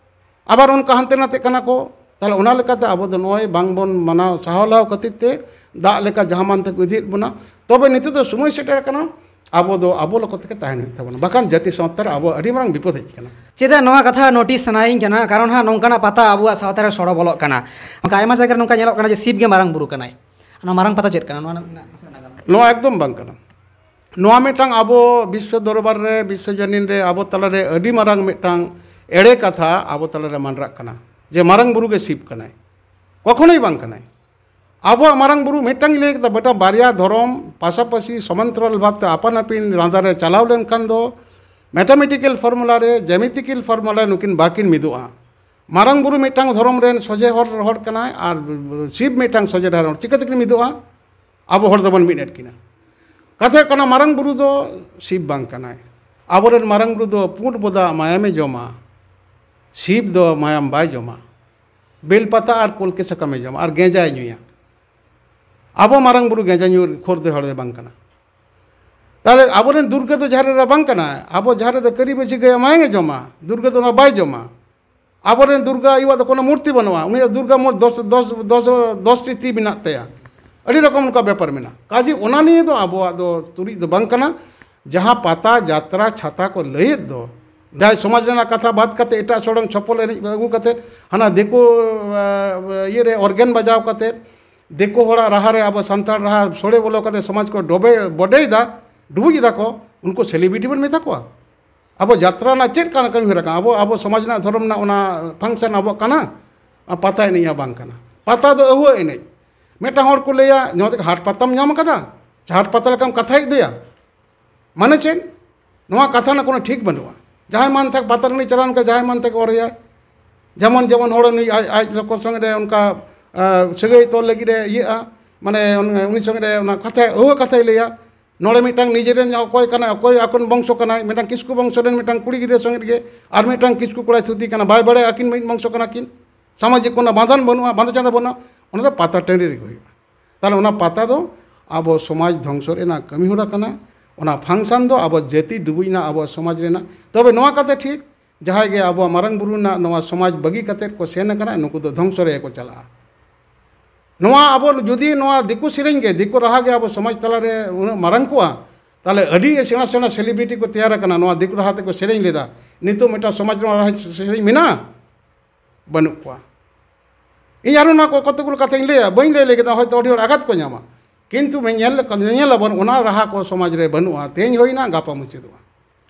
ᱟᱵᱟᱨ ᱚᱱᱠᱟ ᱦᱟᱱᱛᱮ ᱱᱟᱛᱮᱜ ᱠᱟᱱᱟ ᱠᱚ᱾ ᱛᱟᱦᱞᱮ ᱚᱱᱟ ᱞᱮᱠᱟᱛᱮ ᱟᱵᱚ ᱫᱚ ᱱᱚᱜᱼᱚᱭ ᱵᱟᱝᱵᱚᱱ ᱢᱟᱱᱟᱣ ᱥᱟᱦᱟᱣ ᱞᱟᱦᱟᱣ ᱠᱷᱟᱹᱛᱤᱨ ᱛᱮ ᱫᱟᱜ ᱞᱮᱠᱟ ᱡᱟᱦᱟᱸ ᱢᱟᱱ ᱛᱮᱠᱚ ᱤᱫᱤᱭᱮᱫ ᱵᱚᱱᱟ᱾ ᱛᱚᱵᱮ ᱱᱤᱛᱚᱜ ᱫᱚ ᱥᱚᱢᱚᱭ ᱥᱮᱴᱮᱨ ᱟᱠᱟᱱᱟ, ᱟᱵᱚ ᱫᱚ ᱟᱵᱚ ᱞᱮᱠᱟ ᱛᱮᱜᱮ ᱛᱟᱦᱮᱱ ᱦᱩᱭᱩᱜ ᱛᱟᱵᱚᱱᱟ, ᱵᱟᱠᱷᱟᱱ ᱡᱟᱹᱛᱤ ᱥᱟᱶᱛᱟ ᱨᱮ ᱟᱵᱚ ᱟᱹᱰᱤ ᱢᱟᱨᱟᱝ ᱵᱤᱯᱚᱫ ᱦᱮᱡ ᱟᱠᱟᱱᱟ᱾ ᱪᱮᱫᱟᱜ ᱱᱚᱣᱟ ᱠᱟᱛᱷᱟ ᱱᱳᱴᱤᱥ ᱥᱟᱱᱟᱭᱤᱧ ᱠᱟᱱᱟ? ᱠᱟᱨᱚᱱ ᱦᱟᱸᱜ ᱱᱚᱝᱠᱟᱱᱟᱜ ᱯᱟᱛᱟ ᱟᱵᱚᱣᱟᱜ ᱥᱟᱶᱛᱟ ᱨᱮ ᱥᱚᱲᱚ ᱵᱚᱞᱚᱜ ᱠᱟᱱᱟ᱾ ᱚᱱᱠᱟ ᱟᱭᱢᱟ ᱡᱟᱭᱜᱟ ᱨᱮ ᱱᱚᱝᱠᱟ ᱧᱮᱞᱚᱜ ᱠᱟᱱᱟ ᱡᱮ ᱥᱤᱵ ᱜᱮ ᱢᱟᱨᱟᱝ ᱵᱩᱨᱩ ᱠᱟᱱᱟᱭ᱾ ᱚᱱᱟ ᱢᱟᱨᱟᱝ ᱯᱟᱛᱟ ᱪᱮᱫ ᱠᱟᱱᱟ? ᱱᱚᱣᱟ ᱨᱮᱱᱟᱜ ᱱᱟᱥᱮ ᱱᱟᱜᱟᱢ᱾ ᱱᱚᱣᱟ ᱮᱠᱫᱚᱢ ᱵᱟᱝ ᱠᱟᱱᱟ᱾ ᱱᱚᱣᱟ ᱢᱤᱫᱴᱟᱝ ᱟᱵᱚ ᱵᱤᱥᱥᱚ ᱫᱚᱨᱵᱟᱨ ᱨᱮ, ᱵᱤᱥᱥᱚ ᱡᱟᱹᱱᱤᱱ ᱨᱮ ᱟᱵᱚ ᱛᱟᱞᱟᱨᱮ ᱟᱹᱰᱤ ᱢᱟᱨᱟᱝ ᱢᱤᱫᱴᱟᱝ ᱮᱲᱮ ᱠᱟᱛᱷᱟ ᱟᱵᱚ ᱛᱟᱞᱟᱨᱮ ᱢᱟᱸᱰᱨᱟᱜ ᱠᱟᱱᱟ, ᱡᱮ ᱢᱟᱨᱟᱝ ᱵᱩᱨᱩ ᱜᱮ ᱥᱤᱵ ᱠᱟᱱᱟᱭ᱾ ᱠᱚᱠᱷᱚᱱᱳᱭ ᱵᱟᱝ ᱠᱟᱱᱟᱭ᱾ ᱟᱵᱚᱣᱟᱜ ᱢᱟᱨᱟᱝ ᱵᱩᱨᱩ ᱢᱤᱫᱴᱟᱝ ᱞᱟᱹᱭ ᱠᱮᱫᱟ, ᱵᱮᱴᱟ, ᱵᱟᱨᱭᱟ ᱫᱷᱚᱨᱚᱢ ᱯᱟᱥᱟᱯᱟᱥᱤ ᱥᱚᱢᱟᱱᱛᱚᱨᱟᱞ ᱵᱷᱟᱵᱽᱛᱮ ᱟᱯᱟᱱ ᱟᱹᱯᱤᱱ ᱞᱟᱸᱫᱟ ᱨᱮ ᱪᱟᱞᱟᱣ ᱞᱮᱱᱠᱷᱟᱱ ᱫᱚ ᱢᱮᱛᱷᱟᱢᱮᱴᱤᱠᱮᱞ ᱯᱷᱚᱨᱢᱩᱞᱟ ᱨᱮ, ᱡᱮᱢᱤᱛᱤᱠᱮᱞ ᱯᱷᱚᱨᱢᱩᱞᱟ ᱨᱮ ᱱᱩᱠᱤᱱ ᱵᱟᱹᱠᱤᱱ ᱢᱤᱫᱚᱜᱼᱟ᱾ ᱢᱟᱨᱟᱝ ᱵᱩᱨᱩ ᱢᱤᱫᱴᱟᱝ ᱫᱷᱚᱨᱚᱢ ᱨᱮᱱ ᱥᱚᱡᱷᱮ ᱦᱚᱲ, ᱦᱚᱲ ᱠᱟᱱᱟᱭ ᱟᱨ ᱥᱤᱵ ᱢᱤᱫᱴᱟᱝ ᱥᱚᱡᱷᱮ ᱫᱷᱚᱨᱚᱢ, ᱪᱤᱠᱟᱹ ᱛᱮᱠᱤᱱ ᱢᱤᱫᱚᱜᱼᱟ? ᱟᱵᱚ ᱦᱚᱲ ᱫᱚᱵᱚᱱ ᱢᱤᱫ ᱮᱫ ᱠᱤᱱᱟ᱾ ᱠᱟᱛᱷᱟ ᱦᱩᱭᱩᱜ ᱠᱟᱱᱟ, ᱢᱟᱨᱟᱝ ᱵᱩᱨᱩ ᱫᱚ ᱥᱤᱵ ᱵᱟᱝ ᱠᱟᱱᱟᱭ᱾ ᱟᱵᱚᱨᱮᱱ ᱢᱟᱨᱟᱝ ᱵᱩᱨᱩ ᱫᱚ ᱯᱩᱸᱰ ᱵᱚᱫᱟ ᱢᱟᱭᱟᱢᱮ ᱡᱚᱢᱟ, ᱥᱤᱵ ᱫᱚ ᱢᱟᱭᱟᱢ ᱵᱟᱭ ᱡᱚᱢᱟ᱾ ᱵᱮᱞ ᱯᱟᱛᱟ ᱟᱨ ᱠᱚᱞᱠᱮ ᱥᱟᱠᱟᱢᱮ ᱡᱚᱢᱟ ᱟᱨ ᱜᱮᱸᱡᱟᱭ ᱧᱩᱭᱟ᱾ ᱟᱵᱚ ᱢᱟᱨᱟᱝ ᱵᱩᱨᱩ ᱜᱮᱸᱡᱟ ᱧᱩ ᱠᱷᱳᱨᱫᱮ ᱦᱚᱲ ᱫᱚ ᱵᱟᱝ ᱠᱟᱱᱟ᱾ ᱛᱟᱦᱞᱮ ᱟᱵᱚᱨᱮᱱ ᱫᱩᱨᱜᱟᱹ ᱫᱚ ᱡᱟᱦᱮᱨ ᱮᱨᱟ ᱵᱟᱝ ᱠᱟᱱᱟᱭ᱾ ᱟᱵᱚ ᱡᱟᱦᱮᱨ ᱨᱮᱫᱚ ᱠᱟᱹᱨᱤ ᱵᱟᱹᱪᱤ ᱜᱟᱹᱭ ᱢᱟᱭᱟᱝ ᱮ ᱡᱚᱢᱟ, ᱫᱩᱨᱜᱟᱹ ᱫᱚ ᱚᱱᱟ ᱵᱟᱭ ᱡᱚᱢᱟ᱾ ᱟᱵᱚᱨᱮᱱ ᱫᱩᱨᱜᱟ ᱟᱭᱳᱣᱟᱜ ᱫᱚ ᱠᱳᱱᱳ ᱢᱩᱨᱛᱤ ᱵᱟᱹᱱᱩᱜᱼᱟ᱾ ᱩᱱᱤᱭᱟᱜ ᱫᱩᱨᱜᱟ ᱢᱩᱨ-, ᱫᱚᱥ, ᱫᱚᱥ, ᱫᱚᱥ, ᱫᱚᱥ ᱴᱤ ᱛᱤ ᱢᱮᱱᱟᱜ ᱛᱟᱭᱟ᱾ ᱟᱹᱰᱤ ᱨᱚᱠᱚᱢ ᱚᱱᱠᱟ ᱵᱮᱯᱟᱨ ᱢᱮᱱᱟᱜᱼᱟ᱾ ᱠᱟᱡᱮ ᱚᱱᱟ ᱱᱤᱭᱮ ᱫᱚ ᱟᱵᱚᱣᱟᱜ ᱫᱚ ᱛᱩᱲᱤᱡ ᱫᱚ ᱵᱟᱝ ᱠᱟᱱᱟ᱾ ᱡᱟᱦᱟᱸ ᱯᱟᱛᱟ, ᱡᱟᱛᱨᱟ, ᱪᱷᱟᱛᱟ ᱠᱚ ᱞᱟᱹᱭᱮᱫ ᱫᱚ, ᱡᱟᱦᱟᱸᱭ ᱥᱚᱢᱟᱡᱽ ᱨᱮᱱᱟᱜ ᱠᱟᱛᱷᱟ ᱵᱟᱫ ᱠᱟᱛᱮ ᱮᱴᱟᱜ ᱥᱚᱲᱚᱝ ᱪᱷᱚᱯᱚᱞ ᱮᱱᱮᱡ ᱟᱹᱜᱩ ᱠᱟᱛᱮ, ᱦᱟᱱᱟ ᱫᱤᱠᱩ, ᱟ, ᱤᱭᱟᱹᱨᱮ ᱚᱨᱜᱮᱱ ᱵᱟᱡᱟᱣ ᱠᱟᱛᱮ, ᱫᱤᱠᱩ ᱦᱚᱲᱟᱜ ᱨᱟᱦᱟ ᱨᱮ ᱟᱵᱚ ᱥᱟᱱᱛᱟᱲ ᱨᱟᱦᱟ ᱥᱚᱲᱮ ᱵᱚᱞᱚ ᱠᱟᱛᱮ ᱥᱚᱢᱟᱡᱽ ᱠᱚ ᱰᱚᱵᱮ, ᱵᱚᱰᱮᱭᱮᱫᱟ, ᱰᱩᱵᱩᱡ ᱮᱫᱟ ᱠᱚ, ᱩᱱᱠᱩ ᱥᱮᱞᱤᱵᱨᱤᱴᱤ ᱵᱚᱱ ᱢᱮᱛᱟ ᱠᱚᱣᱟ? ᱟᱵᱚ ᱡᱟᱛᱨᱟ ᱨᱮᱱᱟᱜ ᱪᱮᱫ ᱠᱟᱱᱟ ᱠᱟᱹᱢᱤ ᱦᱚᱨᱟ ᱠᱟᱱᱟ? ᱟᱵᱚ, ᱟᱵᱚ ᱥᱚᱢᱟᱡᱽ ᱨᱮᱱᱟᱜ ᱫᱷᱚᱨᱚᱢ ᱨᱮᱱᱟᱜ ᱚᱱᱟ ᱯᱷᱟᱝᱥᱚᱱ ᱟᱵᱚᱣᱟᱜ ᱠᱟᱱᱟ? ᱟᱨ ᱯᱟᱛᱟ ᱮᱱᱮᱡ ᱦᱚᱸ ᱵᱟᱝ ᱠᱟᱱᱟ᱾ ᱯᱟᱛᱟ ᱫᱚ ᱟᱹᱦᱩᱣᱟᱹ ᱮᱱᱮᱡ᱾ ᱢᱤᱫᱴᱟᱝ ᱦᱚᱲ ᱠᱚ ᱞᱟᱹᱭᱟ, "ᱱᱚᱣᱟ ᱫᱚ ᱦᱟᱴ ᱯᱟᱛᱟᱢ ᱧᱟᱢ ᱠᱟᱫᱟ? ᱦᱟᱴ ᱯᱟᱛᱟ ᱞᱮᱠᱟᱢ ᱠᱟᱛᱷᱟᱭᱮᱫ ᱫᱚᱭᱟ?" ᱢᱟᱱᱮ ᱪᱮᱫ? ᱱᱚᱣᱟ ᱠᱟᱛᱷᱟ ᱨᱮᱱᱟᱜ ᱠᱳᱱᱳ ᱴᱷᱤᱠ ᱵᱟᱹᱱᱩᱜᱼᱟ᱾ ᱡᱟᱦᱟᱸᱭ ᱢᱟᱱ ᱛᱟᱠ ᱯᱟᱛᱟ ᱨᱮ ᱪᱟᱞᱟᱣ ᱞᱮᱱᱠᱷᱟᱱ ᱡᱟᱦᱟᱸᱭ ᱢᱟᱱ ᱛᱟᱠ ᱚᱨᱮᱭᱟᱭ᱾ ᱡᱮᱢᱚᱱ, ᱡᱮᱢᱚᱱ ᱦᱚᱲ ᱱᱩᱭ ᱟᱡ, ᱟᱡ ᱞᱚᱠᱚ ᱥᱚᱸᱜᱮ ᱨᱮ ᱚᱱᱠᱟ, ᱟ, ᱥᱟᱹᱜᱟᱹᱭ ᱛᱚᱞ ᱞᱟᱹᱜᱤᱫ ᱮ ᱤᱭᱟᱹᱜᱼᱟ, ᱢᱟᱱᱮ ᱩᱱ-, ᱩᱱᱤ ᱥᱚᱸᱜᱮ ᱨᱮ ᱚᱱᱟ ᱠᱟᱛᱷᱟ, ᱟᱹᱦᱩᱣᱟᱹ ᱠᱟᱛᱷᱟᱭ ᱞᱟᱹᱭᱟ᱾ ᱱᱚᱰᱮ ᱢᱤᱫᱴᱟᱝ ᱱᱤᱡᱮᱨᱮᱱ ᱚᱠᱚᱭ ᱠᱟᱱᱟᱭ, ᱚᱠᱚᱭ ᱟᱠᱚᱨᱮᱱ ᱵᱚᱝᱥᱚ ᱠᱟᱱᱟᱭ, ᱢᱤᱫᱴᱟᱝ ᱠᱤᱥᱠᱩ ᱵᱚᱝᱥᱚ ᱨᱮᱱ ᱢᱤᱫᱴᱟᱝ ᱠᱩᱲᱤ ᱜᱤᱫᱽᱨᱟᱹ ᱥᱚᱸᱜᱮ ᱨᱮᱜᱮ ᱟᱨ ᱢᱤᱫᱴᱟᱝ ᱠᱤᱥᱠᱩ ᱠᱚᱲᱟᱭ ᱛᱷᱩᱛᱤ ᱠᱟᱱᱟ, ᱵᱟᱭ ᱵᱟᱲᱟᱭᱟ ᱟᱹᱠᱤᱱ ᱢᱤᱫ ᱵᱚᱝᱥᱚ ᱠᱟᱱᱟ ᱠᱤᱱ᱾ ᱥᱟᱢᱟᱡᱤᱠ ᱠᱳᱱᱳ ᱵᱟᱸᱫᱷᱟᱱ ᱵᱟᱹᱱᱩᱜᱼᱟ, ᱵᱟᱸᱫᱷᱟ ᱪᱟᱸᱫᱟ ᱵᱟᱹᱱᱩᱜᱼᱟ, ᱚᱱᱟ ᱫᱚ ᱯᱟᱛᱟ ᱴᱟᱺᱰᱤ ᱨᱮᱜᱮ ᱦᱩᱭᱩᱜᱼᱟ᱾ ᱛᱟᱦᱞᱮ ᱚᱱᱟ ᱯᱟᱛᱟ ᱫᱚ ᱟᱵᱚ ᱥᱚᱢᱟᱡᱽ ᱫᱷᱚᱝᱥᱚ ᱨᱮᱱᱟᱜ ᱠᱟᱹᱢᱤ ᱦᱚᱨᱟ ᱠᱟᱱᱟ᱾ ᱚᱱᱟ ᱯᱷᱟᱝᱥᱚᱱ ᱫᱚ ᱟᱵᱚ ᱡᱟᱹᱛᱤ ᱰᱩᱵᱩᱡ ᱨᱮᱱᱟᱜ, ᱟᱵᱚ ᱥᱚᱢᱟᱡᱽ ᱨᱮᱱᱟᱜ᱾ ᱛᱚᱵᱮ ᱱᱚᱣᱟ ᱠᱟᱛᱷᱟ ᱴᱷᱤᱠ, ᱡᱟᱦᱟᱸᱭ ᱜᱮ ᱟᱵᱚᱣᱟᱜ ᱢᱟᱨᱟᱝ ᱵᱩᱨᱩ ᱨᱮᱱᱟᱜ ᱱᱚᱣᱟ ᱥᱚᱢᱟᱡᱽ ᱵᱟᱹᱜᱤ ᱠᱟᱛᱮᱫ ᱠᱚ ᱥᱮᱱ ᱟᱠᱟᱱᱟ, ᱱᱩᱠᱩ ᱫᱚ ᱫᱷᱚᱝᱥᱚ ᱨᱮᱜᱮ ᱠᱚ ᱪᱟᱞᱟᱜᱼᱟ᱾ ᱱᱚᱣᱟ ᱟᱵᱚ ᱡᱩᱫᱤ ᱱᱚᱣᱟ ᱫᱤᱠᱩ ᱥᱮᱨᱮᱧ ᱜᱮ, ᱫᱤᱠᱩ ᱨᱟᱦᱟ ᱜᱮ ᱟᱵᱚ ᱥᱚᱢᱟᱡᱽ ᱛᱟᱞᱟᱨᱮ ᱩᱱᱟᱹᱜ ᱢᱟᱨᱟᱝ ᱠᱚᱜᱼᱟ, ᱛᱟᱦᱞᱮ ᱟᱹᱰᱤ ᱥᱮᱬᱟ ᱥᱮᱬᱟ ᱥᱮᱞᱤᱵᱨᱤᱴᱤ ᱠᱚ ᱛᱮᱭᱟᱨ ᱟᱠᱟᱱᱟ ᱱᱚᱣᱟ ᱫᱤᱠᱩ ᱨᱟᱦᱟ ᱛᱮᱠᱚ ᱥᱮᱨᱮᱧ ᱞᱮᱫᱟ᱾ ᱱᱤᱛᱚᱜ ᱢᱤᱫᱴᱟᱝ ᱥᱚᱢᱟᱡᱽ ᱨᱮᱱᱟᱜ ᱨᱟᱦᱟ ᱥᱮᱨᱮᱧ ᱢᱮᱱᱟᱜᱼᱟ? ᱵᱟᱹᱱᱩᱜ ᱠᱚᱣᱟ᱾ ᱤᱧ ᱟᱨᱚ ᱱᱚᱣᱟ ᱠᱚ ᱠᱚᱛᱚᱠ ᱜᱩᱞᱳ ᱠᱟᱛᱷᱟᱧ ᱞᱟᱹᱭᱟ, ᱵᱟᱹᱧ ᱞᱟᱹᱭ ᱞᱟᱹᱜᱤᱫ, ᱦᱚᱭᱛᱳ ᱟᱹᱰᱤ ᱦᱚᱲ ᱟᱜᱷᱟᱛ ᱠᱚ ᱧᱟᱢᱟ, ᱠᱤᱱᱛᱩ ᱧᱮᱞ, ᱧᱮᱞ ᱟᱵᱚᱱ ᱚᱱᱟ ᱨᱟᱦᱟ ᱠᱚ ᱥᱚᱢᱟᱡᱽ ᱨᱮ ᱵᱟᱹᱱᱩᱜᱼᱟ᱾ ᱛᱮᱦᱮᱧ ᱦᱩᱭᱱᱟ, ᱜᱟᱯᱟ ᱢᱩᱪᱟᱹᱫᱚᱜᱼᱟ᱾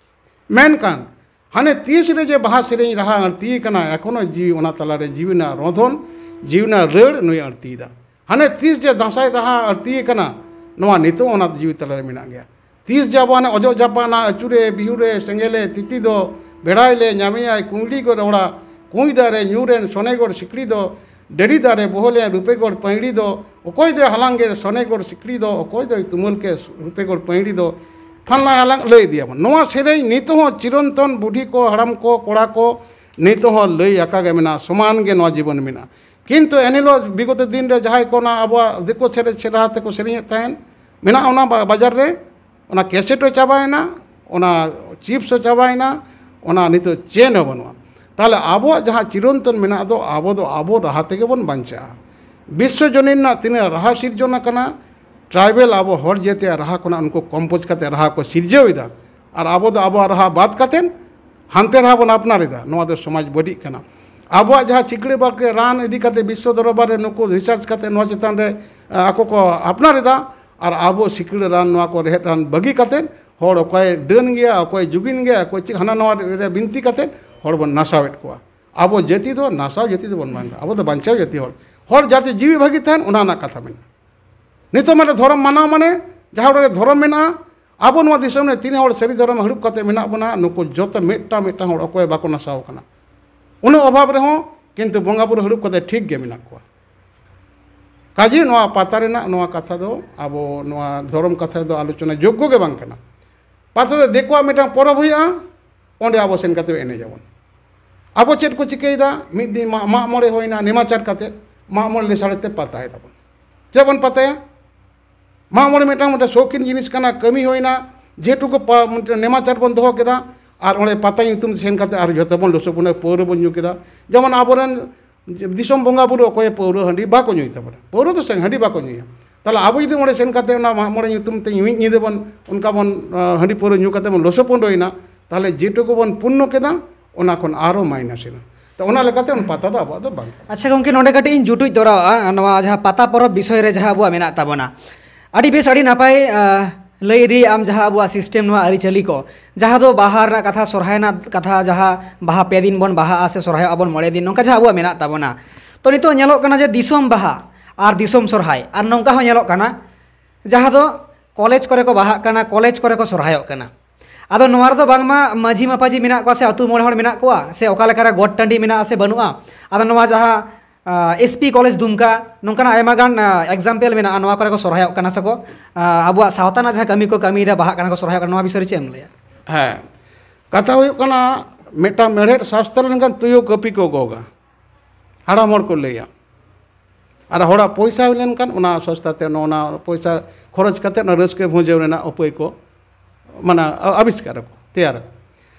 ᱢᱮᱱᱠᱷᱟᱱ ᱦᱟᱱᱮ ᱛᱤᱥ ᱨᱮ ᱡᱮ ᱵᱟᱦᱟ ᱥᱮᱨᱮᱧ ᱨᱟᱦᱟ ᱟᱹᱲᱛᱤ ᱠᱟᱱᱟ, ᱮᱠᱷᱚᱱᱳ ᱡᱤᱣᱤ ᱚᱱᱟ ᱛᱟᱞᱟᱨᱮ ᱡᱤᱣᱤ ᱨᱮᱱᱟᱜ ᱨᱚᱸᱫᱷᱚᱱ, ᱡᱤᱣᱤ ᱨᱮᱱᱟᱜ ᱨᱟᱹᱲ ᱱᱩᱭ ᱟᱹᱲᱛᱤᱭᱮᱫᱟ᱾ ᱦᱟᱱᱮ ᱛᱤᱥ ᱡᱮ ᱫᱟᱸᱥᱟᱭ ᱨᱟᱦᱟ ᱟᱹᱲᱛᱤ ᱟᱠᱟᱱᱟ, ᱱᱚᱣᱟ ᱱᱤᱛᱚᱜ ᱚᱱᱟ ᱡᱤᱣᱤ ᱛᱟᱞᱟᱨᱮ ᱢᱮᱱᱟᱜ ᱜᱮᱭᱟ᱾ ᱛᱤᱥ ᱡᱮ ᱟᱵᱚ ᱦᱟᱱᱮ ᱚᱡᱚᱜ ᱡᱟᱯᱟᱜ ᱱᱟ, ᱟᱹᱪᱩᱨᱮ ᱵᱤᱦᱩᱨᱮ ᱥᱮᱸᱜᱮᱞᱮ ᱛᱤᱛᱤ ᱫᱚ, ᱵᱮᱲᱟᱭ ᱞᱮ ᱧᱟᱢᱮᱭᱟᱭ ᱠᱩᱸᱭᱰᱤ ᱜᱚᱲ ᱚᱲᱟ, ᱠᱩᱸᱭ ᱫᱟᱨᱮ ᱧᱩᱨᱮᱱ ᱥᱚᱱᱮᱜᱚᱲ ᱥᱤᱠᱲᱤ ᱫᱚ, ᱰᱟᱹᱰᱤ ᱫᱟᱨᱮ ᱵᱚᱦᱚᱞᱮᱱ ᱨᱩᱯᱮᱜᱚᱲ ᱯᱟᱹᱭᱲᱤ ᱫᱚ, ᱚᱠᱚᱭ ᱫᱚᱭ ᱦᱟᱞᱟᱝ ᱜᱮ ᱥᱚᱱᱮᱜᱚᱲ ᱥᱤᱠᱲᱤ ᱫᱚ, ᱚᱠᱚᱭ ᱫᱚᱭ ᱛᱩᱢᱟᱹᱞ ᱠᱮ ᱨᱩᱯᱮᱜᱚᱲ ᱯᱟᱹᱭᱲᱤ ᱫᱚ, ᱯᱷᱟᱞᱱᱟᱭ ᱦᱟᱞᱟᱝ ᱞᱟᱹᱭ ᱤᱫᱤᱭᱟᱵᱚᱱ᱾ ᱱᱚᱣᱟ ᱥᱮᱨᱮᱧ ᱱᱤᱛᱚᱜ ᱦᱚᱸ ᱪᱤᱨᱚᱱᱛᱚᱱ ᱵᱩᱰᱷᱤ ᱠᱚ, ᱦᱟᱲᱟᱢ ᱠᱚ, ᱠᱚᱲᱟ ᱠᱚ, ᱱᱤᱛᱚᱜ ᱦᱚᱸ ᱞᱟᱹᱭ ᱟᱠᱟ ᱜᱮ ᱢᱮᱱᱟᱜᱼᱟ, ᱥᱚᱢᱟᱱ ᱜᱮ ᱱᱚᱣᱟ ᱡᱤᱵᱚᱱ ᱢᱮᱱᱟᱜᱼᱟ᱾ ᱠᱤᱱᱛᱩ ᱮᱱᱦᱤᱞᱳᱜ ᱵᱤᱜᱚᱛ ᱫᱤᱱ ᱨᱮ ᱡᱟᱦᱟᱸᱭ ᱠᱚ ᱚᱱᱟ ᱟᱵᱚᱣᱟᱜ ᱫᱤᱠᱩ ᱥᱮᱨᱮᱧ ᱥᱮᱨᱟ ᱛᱮᱠᱚ ᱥᱮᱨᱮᱧᱮᱫ ᱛᱟᱦᱮᱸᱱ, ᱢᱮᱱᱟᱜᱼᱟ ᱚᱱᱟ ᱵᱟ-, ᱵᱟᱡᱟᱨ ᱨᱮ, ᱚᱱᱟ ᱠᱮᱥᱮᱴ ᱦᱚᱸ ᱪᱟᱵᱟᱭᱮᱱᱟ, ᱚᱱᱟ ᱪᱤᱯᱥ ᱦᱚᱸ ᱪᱟᱵᱟᱭᱮᱱᱟ, ᱚᱱᱟ ᱱᱤᱛᱚᱜ ᱪᱮᱫ ᱦᱚᱸ ᱵᱟᱹᱱᱩᱜᱼᱟ᱾ ᱛᱟᱦᱚᱞᱮ ᱟᱵᱚᱣᱟᱜ ᱡᱟᱦᱟᱸ ᱪᱤᱨᱚᱱᱛᱚᱱ ᱢᱮᱱᱟᱜ ᱫᱚ, ᱟᱵᱚ ᱫᱚ ᱟᱵᱚ ᱨᱟᱦᱟ ᱛᱮᱜᱮ ᱵᱚᱱ ᱵᱟᱧᱪᱟᱜᱼᱟ᱾ ᱵᱤᱥᱥᱚ ᱡᱚᱱᱤᱱ ᱨᱮᱱᱟᱜ ᱛᱤᱱᱟᱹᱜ ᱨᱟᱦᱟ ᱥᱤᱨᱡᱚᱱ ᱟᱠᱟᱱᱟ, ᱴᱨᱟᱭᱵᱮᱞ ᱟᱵᱚ ᱦᱚᱲ ᱡᱟᱹᱛᱤᱭᱟᱜ ᱨᱟᱦᱟ ᱠᱷᱚᱱᱟᱜ ᱩᱱᱠᱩ ᱠᱚᱢᱯᱳᱡᱽ ᱠᱟᱛᱮ ᱨᱟᱦᱟ ᱠᱚ ᱥᱤᱨᱡᱟᱹᱣ ᱮᱫᱟ, ᱟᱨ ᱟᱵᱚ ᱫᱚ ᱟᱵᱚᱣᱟᱜ ᱨᱟᱦᱟ ᱵᱟᱫ ᱠᱟᱛᱮ ᱦᱟᱱᱛᱮ ᱨᱟᱦᱟ ᱵᱚᱱ ᱟᱯᱱᱟᱨ ᱮᱫᱟ᱾ ᱱᱚᱣᱟ ᱫᱚ ᱥᱚᱢᱟᱡᱽ ᱵᱟᱹᱲᱤᱡ ᱠᱟᱱᱟ᱾ ᱟᱵᱚᱣᱟᱜ ᱡᱟᱦᱟᱸ ᱥᱤᱠᱲᱤ ᱵᱟᱠᱲᱤ ᱨᱟᱱ ᱤᱫᱤ ᱠᱟᱛᱮ ᱵᱤᱥᱥᱚ ᱫᱚᱨᱵᱟᱨ ᱨᱮ ᱱᱩᱠᱩ ᱨᱤᱥᱟᱨᱪ ᱠᱟᱛᱮ ᱱᱚᱣᱟ ᱪᱮᱛᱟᱱ ᱨᱮ, ᱟ, ᱟᱠᱚ ᱠᱚ ᱟᱯᱱᱟᱨ ᱮᱫᱟ, ᱟᱨ ᱟᱵᱚ ᱥᱤᱠᱲᱤ ᱨᱟᱱ ᱱᱚᱣᱟ ᱠᱚ ᱨᱮᱦᱮᱫ ᱨᱟᱱ ᱵᱟᱹᱜᱤ ᱠᱟᱛᱮ ᱦᱚᱲ ᱚᱠᱚᱭ ᱰᱟᱹᱱ ᱜᱮᱭᱟ, ᱚᱠᱚᱭ ᱡᱩᱜᱤᱱ ᱜᱮᱭᱟ, ᱚᱠᱚᱭ ᱪᱮᱫ ᱦᱟᱱᱟ ᱱᱚᱣᱟ ᱨᱮ ᱵᱤᱱᱛᱤ ᱠᱟᱛᱮ ᱦᱚᱲ ᱵᱚᱱ ᱱᱟᱥᱟᱣᱮᱫ ᱠᱚᱣᱟ᱾ ᱟᱵᱚ ᱡᱟᱹᱛᱤ ᱫᱚ ᱱᱟᱥᱟᱣ ᱡᱟᱹᱛᱤ ᱫᱚ ᱵᱚᱱ ᱵᱟᱝ ᱠᱟᱱᱟ, ᱟᱵᱚ ᱫᱚ ᱵᱟᱧᱪᱟᱣ ᱡᱟᱹᱛᱤ ᱦᱚᱲ᱾ ᱦᱚᱲ ᱡᱟᱛᱮ ᱡᱤᱣᱤ ᱵᱷᱟᱹᱜᱤ ᱛᱟᱦᱮᱱ, ᱚᱱᱟ ᱨᱮᱱᱟᱜ ᱠᱟᱛᱷᱟ ᱢᱮᱱᱟᱜᱼᱟ᱾ ᱱᱤᱛᱚᱜ ᱢᱟ ᱫᱷᱚᱨᱚᱢ ᱢᱟᱱᱟᱣ ᱢᱟᱱᱮ ᱡᱟᱦᱟᱸ ᱚᱸᱰᱮ ᱫᱷᱚᱨᱚᱢ ᱢᱮᱱᱟᱜᱼᱟ, ᱟᱵᱚ ᱱᱚᱣᱟ ᱫᱤᱥᱚᱢ ᱨᱮ ᱛᱤᱱᱟᱹᱜ ᱦᱚᱲ ᱥᱟᱹᱨᱤ ᱫᱷᱚᱨᱚᱢ ᱦᱟᱹᱲᱩᱵ ᱠᱟᱛᱮ ᱢᱮᱱᱟᱜ ᱵᱚᱱᱟ, ᱱᱩᱠᱩ ᱡᱚᱛᱚ ᱢᱤᱫᱴᱟᱝ ᱢᱤᱫᱴᱟᱝ ᱦᱚᱲ ᱚᱠᱚᱭ ᱵᱟᱠᱚ ᱱᱟᱥᱟᱣ ᱠᱟᱱᱟ᱾ ᱩᱱᱟᱹᱜ ᱚᱵᱷᱟᱵᱽ ᱨᱮᱦᱚᱸ ᱠᱤᱱᱛᱩ ᱵᱚᱸᱜᱟ ᱵᱩᱨᱩ ᱦᱟᱹᱲᱩᱵ ᱠᱟᱛᱮ ᱴᱷᱤᱠ ᱜᱮ ᱢᱮᱱᱟᱜ ᱠᱚᱣᱟ᱾ ᱠᱟᱡᱮ ᱱᱚᱣᱟ ᱯᱟᱛᱟ ᱨᱮᱱᱟᱜ ᱱᱚᱣᱟ ᱠᱟᱛᱷᱟ ᱫᱚ ᱟᱵᱚ ᱱᱚᱣᱟ ᱫᱷᱚᱨᱚᱢ ᱠᱟᱛᱷᱟ ᱨᱮᱫᱚ ᱟᱞᱳᱪᱚᱱᱟ ᱡᱳᱜᱽᱜᱚ ᱜᱮ ᱵᱟᱝ ᱠᱟᱱᱟ᱾ ᱯᱟᱛᱟ ᱫᱚ ᱫᱤᱠᱩᱣᱟᱜ ᱢᱤᱫᱴᱟᱝ ᱯᱚᱨᱚᱵᱽ ᱦᱩᱭᱩᱜᱼᱟ, ᱚᱸᱰᱮ ᱟᱵᱚ ᱥᱮᱱ ᱠᱟᱛᱮ ᱮᱱᱮᱡ ᱟᱵᱚᱱ᱾ ᱟᱵᱚ ᱪᱮᱫ ᱠᱚ ᱪᱤᱠᱟᱹᱭᱮᱫᱟ? ᱢᱤᱫ ᱫᱤᱱ ᱢᱟ-, ᱢᱟᱜ ᱢᱚᱬᱮ ᱦᱩᱭᱱᱟ, ᱱᱮᱢᱟᱪᱟᱨ ᱠᱟᱛᱮ ᱢᱟᱜ ᱢᱚᱬᱮ ᱞᱮᱥᱟᱲ ᱛᱮ ᱯᱟᱛᱟᱭ ᱫᱟᱵᱚᱱ᱾ ᱪᱮᱫ ᱵᱚᱱ ᱯᱟᱛᱟᱭᱟ? ᱢᱟᱜ ᱢᱚᱬᱮ ᱢᱤᱫᱴᱟᱝ, ᱢᱤᱫᱴᱟᱝ ᱥᱚᱠᱤᱱ ᱡᱤᱱᱤᱥ ᱠᱟᱱᱟ, ᱠᱟᱹᱢᱤ ᱦᱩᱭᱱᱟ, ᱡᱮᱴᱩᱠᱩ ᱯᱟ-, ᱢᱤᱫᱴᱟᱝ ᱱᱮᱢᱟᱪᱟᱨ ᱵᱚᱱ ᱫᱚᱦᱚ ᱠᱮᱫᱟ, ᱟᱨ ᱚᱸᱰᱮ ᱯᱟᱛᱟ ᱧᱩᱛᱩᱢ ᱛᱮ ᱥᱮᱱ ᱠᱟᱛᱮ ᱟᱨ ᱡᱷᱚᱛᱚ ᱵᱚᱱ ᱞᱚᱥᱚᱫ ᱵᱚᱱ, ᱯᱟᱹᱣᱨᱟᱹ ᱵᱚᱱ ᱧᱩ ᱠᱮᱫᱟ᱾ ᱡᱮᱢᱚᱱ ᱟᱵᱚᱨᱮᱱ ᱫᱤᱥᱚᱢ ᱵᱚᱸᱜᱟ ᱵᱩᱨᱩ ᱚᱠᱚᱭ ᱯᱟᱹᱣᱨᱟᱹ ᱦᱟᱺᱰᱤ ᱵᱟᱠᱚ ᱧᱩᱭ ᱛᱟᱵᱚᱱᱟ, ᱯᱟᱹᱣᱨᱟᱹ ᱫᱚ ᱥᱮ ᱦᱟᱺᱰᱤ ᱵᱟᱠᱚ ᱧᱩᱭᱟ᱾ ᱛᱟᱦᱚᱞᱮ ᱟᱵᱚ ᱡᱩᱫᱤ ᱚᱸᱰᱮ ᱥᱮᱱ ᱠᱟᱛᱮ ᱚᱱᱟ ᱢᱟᱜ ᱢᱚᱬᱮ ᱧᱩᱛᱩᱢ ᱛᱮ ᱢᱤᱫ ᱧᱤᱫᱟᱹ ᱵᱚᱱ, ᱚᱱᱠᱟ ᱵᱚᱱ, ᱟ, ᱦᱟᱺᱰᱤ ᱯᱟᱹᱣᱨᱟᱹ ᱧᱩ ᱠᱟᱛᱮ ᱵᱚᱱ ᱞᱚᱥᱚᱫ ᱯᱚᱸᱰᱚᱭᱮᱱᱟ, ᱛᱟᱦᱚᱞᱮ ᱡᱮᱴᱩᱠᱩ ᱵᱚᱱ ᱯᱩᱱᱱᱚ ᱠᱮᱫᱟ, ᱚᱱᱟ ᱠᱷᱚᱱ ᱟᱨᱚ ᱢᱟᱭᱱᱟᱥ ᱮᱱᱟ᱾ ᱛᱚ, ᱚᱱᱟ ᱞᱮᱠᱟᱛᱮ ᱚᱱᱟ ᱯᱟᱛᱟ ᱫᱚ ᱟᱵᱚᱣᱟᱜ ᱫᱚ ᱵᱟᱝ᱾ ᱟᱪᱪᱷᱟ ᱜᱚᱢᱠᱮ, ᱱᱚᱰᱮ ᱠᱟᱹᱴᱤᱡ ᱤᱧ ᱡᱩᱴᱩᱡ ᱛᱚᱨᱟᱣᱟᱜᱼᱟ ᱱᱚᱣᱟ ᱡᱟᱦᱟᱸ ᱯᱟᱛᱟ ᱯᱚᱨᱚᱵᱽ ᱵᱤᱥᱚᱭ ᱨᱮ ᱡᱟᱦᱟᱸ ᱟᱵᱚᱣᱟᱜ ᱢᱮᱱᱟᱜ ᱛᱟᱵᱚᱱᱟ᱾ ᱟᱹᱰᱤ ᱵᱮᱥ, ᱟᱹᱰᱤ ᱱᱟᱯᱟᱭ, ᱟ, ᱞᱟᱹᱭ ᱤᱫᱤᱭᱮᱫ ᱟᱢ ᱡᱟᱦᱟᱸ ᱟᱵᱚᱣᱟᱜ ᱥᱤᱥᱴᱮᱢ, ᱱᱚᱣᱟ ᱟᱹᱨᱤᱪᱟᱹᱞᱤ ᱠᱚ, ᱡᱟᱦᱟᱸ ᱫᱚ ᱵᱟᱦᱟ ᱨᱮᱱᱟᱜ ᱠᱟᱛᱷᱟ, ᱥᱚᱨᱦᱟᱭ ᱨᱮᱱᱟᱜ ᱠᱟᱛᱷᱟ, ᱡᱟᱦᱟᱸ ᱵᱟᱦᱟ ᱯᱮ ᱫᱤᱱ ᱵᱚᱱ ᱵᱟᱦᱟᱜᱼᱟ ᱥᱮ ᱥᱚᱨᱦᱟᱭᱚᱜᱼᱟ ᱵᱚᱱ ᱢᱚᱬᱮ ᱫᱤᱱ, ᱱᱚᱝᱠᱟ ᱡᱟᱦᱟᱸ ᱟᱵᱚᱣᱟᱜ ᱢᱮᱱᱟᱜ ᱛᱟᱵᱚᱱᱟ᱾ ᱛᱚ, ᱱᱤᱛᱚᱜ ᱧᱮᱞᱚᱜ ᱠᱟᱱᱟ ᱡᱮ ᱫᱤᱥᱚᱢ ᱵᱟᱦᱟ, ᱟᱨ ᱫᱤᱥᱚᱢ ᱥᱚᱨᱦᱟᱭ᱾ ᱟᱨ ᱱᱚᱝᱠᱟ ᱦᱚᱸ ᱧᱮᱞᱚᱜ ᱠᱟᱱᱟ, ᱡᱟᱦᱟᱸ ᱫᱚ ᱠᱚᱞᱮᱡᱽ ᱠᱚᱨᱮ ᱠᱚ ᱵᱟᱦᱟᱜ ᱠᱟᱱᱟ, ᱠᱚᱞᱮᱡᱽ ᱠᱚᱨᱮ ᱠᱚ ᱥᱚᱨᱦᱟᱭᱚᱜ ᱠᱟᱱᱟ᱾ ᱟᱫᱚ ᱱᱚᱣᱟ ᱨᱮᱫᱚ ᱵᱟᱝᱢᱟ ᱢᱟᱹᱡᱷᱤ ᱢᱟᱯᱟᱡᱷᱤ ᱢᱮᱱᱟᱜ ᱠᱚᱣᱟ ᱥᱮ ᱟᱹᱛᱩ ᱢᱚᱬᱮ ᱦᱚᱲ ᱢᱮᱱᱟᱜ ᱠᱚᱣᱟ ᱥᱮ ᱚᱠᱟ ᱞᱮᱠᱟᱨᱮ ᱜᱚᱴ ᱴᱟᱺᱰᱤ ᱢᱮᱱᱟᱜᱼᱟ ᱥᱮ ᱵᱟᱹᱱᱩᱜᱼᱟ᱾ ᱟᱫᱚ ᱱᱚᱣᱟ ᱡᱟᱦᱟᱸ ᱮᱥ ᱯᱤ ᱠᱚᱞᱮᱡᱽ ᱫᱩᱢᱠᱟ, ᱱᱚᱝᱠᱟᱱᱟᱜ ᱟᱭᱢᱟ ᱜᱟᱱ ᱮᱠᱡᱟᱢᱯᱮᱞ ᱢᱮᱱᱟᱜᱼᱟ᱾ ᱱᱚᱣᱟ ᱠᱚᱨᱮ ᱠᱚ ᱥᱚᱨᱦᱟᱭᱚᱜ ᱠᱟᱱᱟ ᱥᱮᱠᱚ, ᱟᱵᱚᱣᱟᱜ ᱥᱟᱶᱛᱟ ᱨᱮᱱᱟᱜ ᱡᱟᱦᱟᱸ ᱠᱟᱹᱢᱤ ᱠᱚ ᱠᱟᱹᱢᱤᱭᱮᱫᱟ, ᱵᱟᱦᱟᱜ ᱠᱟᱱᱟ ᱠᱚ, ᱥᱚᱨᱦᱟᱭᱚᱜ ᱠᱟᱱᱟ, ᱱᱚᱣᱟ ᱵᱤᱥᱚᱭ ᱨᱮ ᱪᱮᱫ ᱮᱢ ᱞᱟᱹᱭᱟ? ᱦᱮᱸ, ᱠᱟᱛᱷᱟ ᱦᱩᱭᱩᱜ ᱠᱟᱱᱟ, ᱢᱤᱫᱴᱟᱝ ᱢᱮᱲᱦᱮᱫ ᱥᱟᱥᱛᱨᱚ ᱞᱮᱱᱠᱷᱟᱱ ᱛᱩᱭᱩ ᱠᱟᱹᱯᱤ ᱠᱚ ᱜᱚᱜᱟ, ᱦᱟᱲᱟᱢ ᱦᱚᱲ ᱠᱚ ᱞᱟᱹᱭᱟ᱾ ᱟᱨ ᱦᱚᱲᱟᱜ ᱯᱚᱭᱥᱟ ᱦᱩᱭ ᱞᱮᱱᱠᱷᱟᱱ ᱚᱱᱟ ᱥᱚᱥᱛᱟ ᱛᱮ ᱚᱱᱟ ᱯᱚᱭᱥᱟ ᱠᱷᱚᱨᱚᱪ ᱠᱟᱛᱮ ᱚᱱᱟ ᱨᱟᱹᱥᱠᱟᱹ ᱵᱷᱩᱸᱡᱟᱹᱣ ᱨᱮᱱᱟᱜ ᱩᱯᱟᱹᱭ ᱠᱚ ᱢᱟᱱᱮ ᱟ- ᱟᱵᱤᱥᱠᱟᱨ ᱟᱠᱚ, ᱛᱮᱭᱟᱨ ᱟᱠᱚ᱾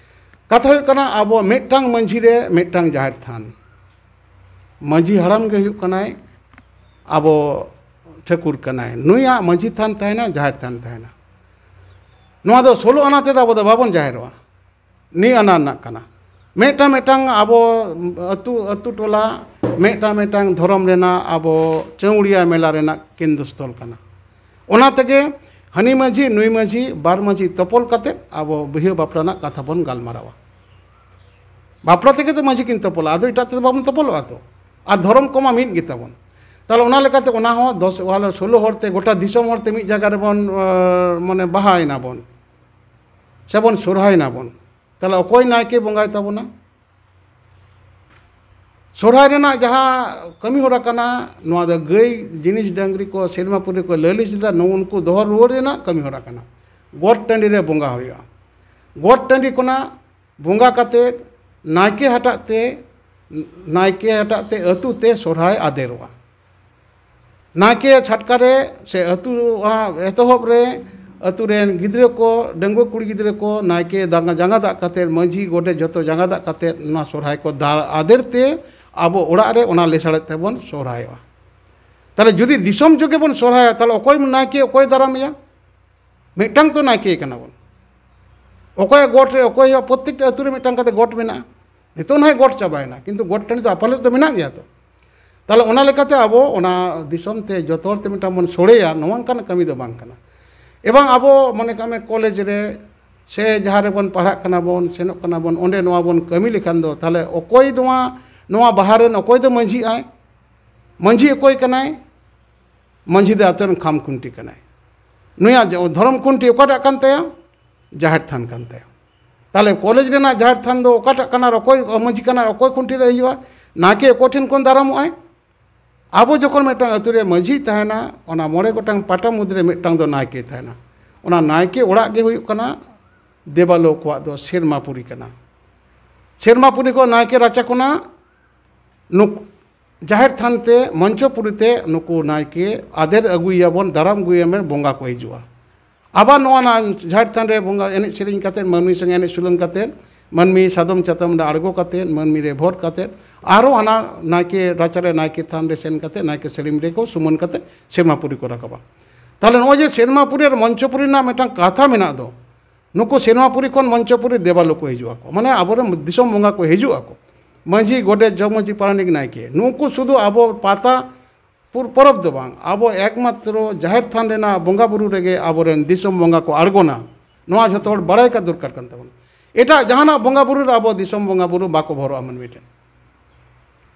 ᱠᱟᱛᱷᱟ ᱦᱩᱭᱩᱜ ᱠᱟᱱᱟ, ᱟᱵᱚ ᱢᱤᱫᱴᱟᱝ ᱢᱟᱹᱡᱷᱤ ᱨᱮ ᱢᱤᱫᱴᱟᱝ ᱡᱟᱦᱮᱨ ᱛᱷᱟᱱ, ᱢᱟᱹᱡᱷᱤ ᱦᱟᱲᱟᱢ ᱜᱮ ᱦᱩᱭᱩᱜ ᱠᱟᱱᱟᱭ ᱟᱵᱚ ᱴᱷᱟᱹᱠᱩᱨ ᱠᱟᱱᱟᱭ, ᱱᱩᱭᱟᱜ ᱢᱟᱹᱡᱷᱤ ᱛᱷᱟᱱ ᱛᱟᱦᱮᱱᱟ, ᱡᱟᱦᱮᱨ ᱛᱷᱟᱱ ᱛᱟᱦᱮᱱᱟ᱾ ᱱᱚᱣᱟ ᱫᱚ ᱥᱳᱞᱳ ᱟᱱᱟ ᱛᱮᱫᱚ ᱟᱵᱚ ᱫᱚ ᱵᱟᱵᱚᱱ ᱡᱟᱦᱮᱨᱚᱜᱼᱟ, ᱱᱤᱭᱟᱹ ᱟᱱᱟ ᱨᱮᱱᱟᱜ ᱠᱟᱱᱟ᱾ ᱢᱤᱫᱴᱟᱝ ᱢᱤᱫᱴᱟᱝ ᱟᱵᱚ ᱟᱹᱛᱩ ᱟᱹᱛᱩ ᱴᱚᱞᱟ ᱢᱤᱫᱴᱟᱝ ᱢᱤᱫᱴᱟᱝ ᱫᱷᱚᱨᱚᱢ ᱨᱮᱱᱟᱜ ᱟᱵᱚ ᱪᱟᱹᱣᱲᱤᱭᱟ ᱢᱮᱞᱟ ᱨᱮᱱᱟᱜ ᱠᱮᱱᱫᱨᱚ ᱥᱛᱷᱚᱞ ᱠᱟᱱᱟ᱾ ᱚᱱᱟ ᱛᱮᱜᱮ ᱦᱟᱹᱱᱤ ᱢᱟᱹᱡᱷᱤ ᱱᱩᱭ ᱢᱟᱹᱡᱷᱤ ᱵᱟᱨ ᱢᱟᱹᱡᱷᱤ ᱛᱚᱯᱚᱞ ᱠᱟᱛᱮ ᱟᱵᱚ ᱵᱤᱦᱟᱹ ᱵᱟᱯᱞᱟ ᱨᱮᱱᱟᱜ ᱠᱟᱛᱷᱟ ᱵᱚᱱ ᱜᱟᱞᱢᱟᱨᱟᱣᱟ᱾ ᱵᱟᱯᱞᱟ ᱛᱮᱜᱮ ᱛᱚ ᱢᱟᱹᱡᱷᱤ ᱠᱤᱱ ᱛᱚᱯᱚᱞᱟ, ᱟᱫᱚ ᱮᱴᱟᱜ ᱛᱮᱫᱚ ᱵᱟᱵᱚᱱ ᱛᱚᱯᱚᱞᱚᱜᱼᱟ ᱛᱚ᱾ ᱟᱨ ᱫᱷᱚᱨᱚᱢ ᱠᱚᱢᱟ ᱢᱤᱫ ᱜᱮᱛᱟᱵᱚᱱ᱾ ᱛᱟᱦᱚᱞᱮ ᱚᱱᱟ ᱞᱮᱠᱟᱛᱮ ᱚᱱᱟ ᱦᱚᱸ ᱫᱚᱥ ᱥᱳᱞᱳ ᱦᱚᱲ ᱛᱮ ᱜᱚᱴᱟ ᱫᱤᱥᱚᱢ ᱦᱚᱲ ᱛᱮ ᱢᱤᱫ ᱡᱟᱭᱜᱟ ᱨᱮᱵᱚᱱ ᱢᱟᱱᱮ ᱵᱟᱦᱟᱭᱮᱱᱟ ᱵᱚᱱ ᱥᱮᱵᱚᱱ ᱥᱚᱨᱦᱟᱭᱮᱱᱟ ᱵᱚᱱ᱾ ᱛᱟᱦᱚᱞᱮ ᱚᱠᱚᱭ ᱱᱟᱭᱠᱮ ᱵᱚᱸᱜᱟᱭ ᱛᱟᱵᱚᱱᱟ? ᱥᱚᱨᱦᱟᱭ ᱨᱮᱱᱟᱜ ᱡᱟᱦᱟᱸ ᱠᱟᱹᱢᱤ ᱦᱚᱨᱟ ᱠᱟᱱᱟ, ᱱᱚᱣᱟ ᱫᱚ ᱜᱟᱹᱭ ᱡᱤᱱᱤᱥ ᱰᱟᱹᱝᱨᱤ ᱠᱚ ᱥᱮᱨᱢᱟ ᱯᱩᱨᱤ ᱠᱚ ᱞᱟᱹᱞᱤᱥ ᱮᱫᱟ, ᱱᱚᱜᱼᱚ ᱩᱱᱠᱩ ᱫᱚᱦᱚ ᱨᱩᱣᱟᱹᱲ ᱨᱮᱱᱟᱜ ᱠᱟᱹᱢᱤ ᱦᱚᱨᱟ ᱠᱟᱱᱟ᱾ ᱜᱚᱴ ᱴᱟᱺᱰᱤ ᱨᱮ ᱵᱚᱸᱜᱟ ᱦᱩᱭᱩᱜᱼᱟ᱾ ᱜᱚᱴ ᱴᱟᱺᱰᱤ ᱠᱷᱚᱱᱟᱜ ᱵᱚᱸᱜᱟ ᱠᱟᱛᱮ ᱱᱟᱭᱠᱮ ᱦᱟᱴᱟᱜ ᱛᱮ ᱱᱟᱭᱠᱮ ᱦᱟᱴᱟᱜ ᱛᱮ ᱟᱹᱛᱩ ᱛᱮ ᱥᱚᱨᱦᱟᱭ ᱟᱫᱮᱨᱚᱜᱼᱟ᱾ ᱱᱟᱭᱠᱮ ᱪᱷᱟᱴᱠᱟ ᱨᱮ ᱥᱮ ᱟᱹᱛᱩ ᱮᱛᱚᱦᱚᱵ ᱨᱮ ᱟᱹᱛᱩ ᱨᱮᱱ ᱜᱤᱫᱽᱨᱟᱹ ᱠᱚ, ᱰᱟᱺᱜᱩᱣᱟᱹ ᱠᱩᱲᱤ ᱜᱤᱫᱽᱨᱟᱹ ᱠᱚ ᱱᱟᱭᱠᱮ ᱡᱟᱸᱜᱟ ᱫᱟᱜ ᱠᱟᱛᱮ, ᱢᱟᱹᱡᱷᱤ ᱜᱚᱰᱮᱛ ᱡᱚᱛᱚ ᱡᱟᱸᱜᱟ ᱫᱟᱜ ᱠᱟᱛᱮ ᱱᱚᱣᱟ ᱥᱚᱨᱦᱟᱭ ᱠᱚ ᱟᱫᱮᱨ ᱛᱮ ᱟᱵᱚ ᱚᱲᱟᱜ ᱨᱮ ᱚᱱᱟ ᱞᱮᱥᱟᱲᱮᱫ ᱛᱮᱵᱚᱱ ᱥᱚᱨᱦᱟᱭᱚᱜᱼᱟ᱾ ᱛᱟᱦᱚᱞᱮ ᱡᱩᱫᱤ ᱫᱤᱥᱚᱢ ᱡᱩᱜᱮ ᱵᱚᱱ ᱥᱚᱨᱦᱟᱭᱟ, ᱛᱟᱦᱚᱞᱮ ᱚᱠᱚᱭ ᱱᱟᱭᱠᱮ, ᱚᱠᱚᱭ ᱫᱟᱨᱟᱢᱮᱭᱟ? ᱢᱤᱫᱴᱟᱝ ᱛᱚ ᱱᱟᱭᱠᱮ ᱠᱟᱱᱟ ᱵᱚᱱ᱾ ᱚᱠᱚᱭᱟᱜ ᱜᱚᱴ ᱨᱮ ᱚᱠᱚᱭ ᱦᱩᱭᱩᱜᱼᱟ? ᱯᱨᱚᱛᱮᱠᱴᱟ ᱟᱹᱛᱩ ᱨᱮ ᱢᱤᱫᱴᱟᱝ ᱠᱟᱛᱮ ᱜᱚᱴ ᱢᱮᱱᱟᱜᱼᱟ᱾ ᱱᱤᱛᱚᱜ ᱱᱟᱦᱟᱜ ᱜᱚᱴ ᱪᱟᱵᱟᱭᱮᱱᱟ, ᱠᱤᱱᱛᱩ ᱜᱚᱴ ᱴᱟᱺᱰᱤ ᱫᱚ ᱟᱯᱟᱞᱮᱫ ᱫᱚ ᱢᱮᱱᱟᱜ ᱜᱮᱭᱟ ᱛᱚ᱾ ᱛᱟᱦᱚᱞᱮ ᱚᱱᱟ ᱞᱮᱠᱟᱛᱮ ᱟᱵᱚ ᱚᱱᱟ ᱫᱤᱥᱚᱢ ᱛᱮ ᱡᱚᱛᱚ ᱦᱚᱲ ᱛᱮ ᱢᱤᱫᱴᱟᱝ ᱵᱚᱱ ᱥᱚᱲᱮᱭᱟ, ᱱᱚᱣᱟ ᱚᱱᱠᱟᱱ ᱠᱟᱹᱢᱤ ᱫᱚ ᱵᱟᱝ ᱠᱟᱱᱟ᱾ ᱮᱵᱚᱝ ᱟᱵᱚ ᱢᱚᱱᱮ ᱠᱟᱜ ᱢᱮ ᱠᱚᱞᱮᱡᱽ ᱨᱮ ᱥᱮ ᱡᱟᱦᱟᱸ ᱨᱮᱵᱚᱱ ᱯᱟᱲᱦᱟᱜ ᱠᱟᱱᱟ ᱵᱚᱱ, ᱥᱮᱱᱚᱜ ᱠᱟᱱᱟ ᱵᱚᱱ, ᱚᱸᱰᱮ ᱱᱚᱣᱟ ᱵᱚᱱ ᱠᱟᱹᱢᱤ ᱞᱮᱠᱷᱟᱱ ᱫᱚ ᱛᱟᱦᱚᱞᱮ ᱚᱠᱚᱭ ᱱᱚᱣᱟ ᱱᱚᱣᱟ ᱵᱟᱦᱟ ᱨᱮᱱ ᱚᱠᱚᱭ ᱫᱚ ᱢᱟᱹᱡᱷᱤ ᱟᱭ? ᱢᱟᱹᱡᱷᱤ ᱚᱠᱚᱭ ᱠᱟᱱᱟᱭ? ᱢᱟᱹᱡᱷᱤ ᱫᱚ ᱟᱛᱳ ᱨᱮᱱ ᱠᱷᱟᱢ ᱠᱷᱩᱱᱴᱤ ᱠᱟᱱᱟᱭ᱾ ᱱᱩᱭᱟᱜ ᱡᱚ-, ᱫᱷᱚᱨᱚᱢ ᱠᱷᱩᱱᱴᱤ ᱚᱠᱟᱴᱟᱜ ᱠᱟᱱ ᱛᱟᱭᱟ? ᱡᱟᱦᱮᱨ ᱛᱷᱟᱱ ᱠᱟᱱ ᱛᱟᱭᱟ᱾ ᱛᱟᱦᱚᱞᱮ ᱠᱚᱞᱮᱡᱽ ᱨᱮᱱᱟᱜ ᱡᱟᱦᱮᱨ ᱛᱷᱟᱱ ᱫᱚ ᱚᱠᱟᱴᱟᱜ ᱠᱟᱱᱟ ᱟᱨ ᱚᱠᱚᱭ ᱢᱟᱹᱡᱷᱤ ᱠᱟᱱᱟ ᱟᱨ ᱚᱠᱚᱭ ᱠᱷᱩᱱᱴᱤ ᱨᱮ ᱦᱤᱡᱩᱜᱼᱟ? ᱱᱟᱭᱠᱮ ᱚᱠᱚᱭ ᱴᱷᱮᱱ ᱠᱷᱚᱱ ᱫᱟᱨᱟᱢᱚᱜᱼᱟᱭ? ᱟᱵᱚ ᱡᱚᱠᱷᱚᱱ ᱢᱤᱫᱴᱟᱝ ᱟᱹᱛᱩ ᱨᱮ ᱢᱟᱹᱡᱷᱤ ᱛᱟᱦᱮᱱᱟ, ᱚᱱᱟ ᱢᱚᱬᱮ ᱜᱚᱴᱟᱝ ᱯᱟᱴᱟ ᱢᱩᱫᱽᱨᱮ ᱢᱤᱫᱴᱟᱝ ᱫᱚ ᱱᱟᱭᱠᱮ ᱛᱟᱦᱮᱱᱟ᱾ ᱚᱱᱟ ᱱᱟᱭᱠᱮ ᱚᱲᱟᱜ ᱜᱮ ᱦᱩᱭᱩᱜ ᱠᱟᱱᱟ ᱫᱮᱵᱟᱞᱳ ᱠᱚᱣᱟᱜ ᱫᱚ ᱥᱮᱨᱢᱟᱯᱩᱨᱤ ᱠᱟᱱᱟ᱾ ᱥᱮᱨᱢᱟᱯᱩᱨᱤ ᱠᱚ ᱱᱟᱭᱠᱮ ᱨᱟᱪᱟ ᱠᱷᱚᱱᱟᱜ ᱱᱩᱠ-, ᱡᱟᱦᱮᱨ ᱛᱷᱟᱱ ᱛᱮ, ᱢᱚᱧᱪᱚᱯᱩᱨᱤ ᱛᱮ ᱱᱩᱠᱩ ᱱᱟᱭᱠᱮ ᱟᱫᱮᱨ ᱟᱹᱜᱩᱭᱮᱭᱟᱵᱚᱱ, ᱫᱟᱨᱟᱢ ᱟᱹᱜᱩᱭᱮᱭᱟᱵᱚᱱ, ᱵᱚᱸᱜᱟ ᱠᱚ ᱦᱤᱡᱩᱜᱼᱟ᱾ ᱟᱵᱟᱨ ᱱᱚᱣᱟ ᱱᱟ-, ᱡᱟᱦᱮᱨ ᱛᱷᱟᱱ ᱨᱮ ᱵᱚᱸᱜᱟ ᱮᱱᱮᱡ ᱥᱮᱨᱮᱧ ᱠᱟᱛᱮᱫ, ᱢᱟᱹᱱᱢᱤ ᱥᱚᱸᱜᱮ ᱮᱱᱮᱡ ᱥᱩᱞᱟᱹᱝ ᱠᱟᱛᱮᱫ, ᱢᱟᱹᱱᱢᱤ ᱥᱟᱫᱚᱢ ᱪᱟᱛᱚᱢ ᱨᱮ ᱟᱬᱜᱚ ᱠᱟᱛᱮᱫ, ᱢᱟᱹᱱᱢᱤ ᱨᱮ ᱵᱷᱳᱴ ᱠᱟᱛᱮᱫ, ᱟᱨᱚ ᱦᱟᱱᱟ ᱱᱟᱭᱠᱮ ᱨᱟᱪᱟᱨᱮ, ᱱᱟᱭᱠᱮ ᱛᱷᱟᱱ ᱨᱮ ᱥᱮᱱ ᱠᱟᱛᱮᱫ ᱱᱟᱭᱠᱮ ᱥᱟᱹᱲᱤᱢ ᱨᱮᱠᱚ ᱥᱩᱢᱟᱹᱱ ᱠᱟᱛᱮᱫ ᱥᱮᱨᱢᱟᱯᱩᱨᱤ ᱠᱚ ᱨᱟᱠᱟᱵᱟ᱾ ᱛᱟᱦᱚᱞᱮ ᱱᱚᱜᱼᱚᱭ ᱡᱮ ᱥᱮᱨᱢᱟᱯᱩᱨᱤ ᱟᱨ ᱢᱚᱧᱪᱚᱯᱩᱨᱤ ᱨᱮᱱᱟᱜ ᱢᱤᱫᱴᱟᱝ ᱠᱟᱛᱷᱟ ᱢᱮᱱᱟᱜ ᱫᱚ, ᱱᱩᱠᱩ ᱥᱮᱨᱢᱟᱯᱩᱨᱤ ᱠᱷᱚᱱ ᱢᱚᱧᱪᱚᱯᱩᱨᱤ ᱫᱮᱵᱟᱞᱳ ᱠᱚ ᱦᱤᱡᱩᱜ ᱟᱠᱚ, ᱢᱟᱱᱮ ᱟᱵᱚᱨᱮᱱ ᱫᱤᱥᱚᱢ ᱵᱚᱸᱜᱟ ᱠᱚ ᱦᱤᱡᱩᱜ ᱟᱠᱚ᱾ ᱢᱟᱹᱡᱷᱤ, ᱜᱚᱰᱮᱛ, ᱡᱚᱜᱽ ᱢᱟᱹᱡᱷᱤ, ᱯᱟᱨᱟᱱᱤᱠ, ᱱᱟᱭᱠᱮ, ᱱᱩᱠᱩ ᱥᱩᱫᱷᱩ ᱟᱵᱚ ᱯᱟᱛᱟ ᱯᱩᱨ-, ᱯᱚᱨᱚᱵᱽ ᱫᱚ ᱵᱟᱝ, ᱟᱵᱚ ᱮᱠᱢᱟᱛᱨᱚ ᱡᱟᱦᱮᱨ ᱛᱷᱟᱱ ᱨᱮᱱᱟᱜ ᱵᱚᱸᱜᱟ ᱵᱩᱨᱩ ᱨᱮᱜᱮ ᱟᱵᱚᱨᱮᱱ ᱫᱤᱥᱚᱢ ᱵᱚᱸᱜᱟ ᱠᱚ ᱟᱬᱜᱚᱱᱟ᱾ ᱱᱚᱣᱟ ᱡᱷᱚᱛᱚ ᱦᱚᱲ ᱵᱟᱲᱟᱭ ᱠᱟᱜ ᱫᱚᱨᱠᱟᱨ ᱠᱟᱱ ᱛᱟᱵᱚᱱᱟ᱾ ᱮᱴᱟᱜ ᱡᱟᱦᱟᱱᱟᱜ ᱵᱚᱸᱜᱟ ᱵᱩᱨᱩ ᱨᱮ ᱟᱵᱚ ᱫᱤᱥᱚᱢ ᱵᱚᱸᱜᱟ ᱵᱩᱨᱩ ᱵᱟᱠᱚ ᱵᱷᱚᱨᱚᱜᱼᱟ ᱢᱟᱹᱱᱢᱤ ᱴᱷᱮᱱ᱾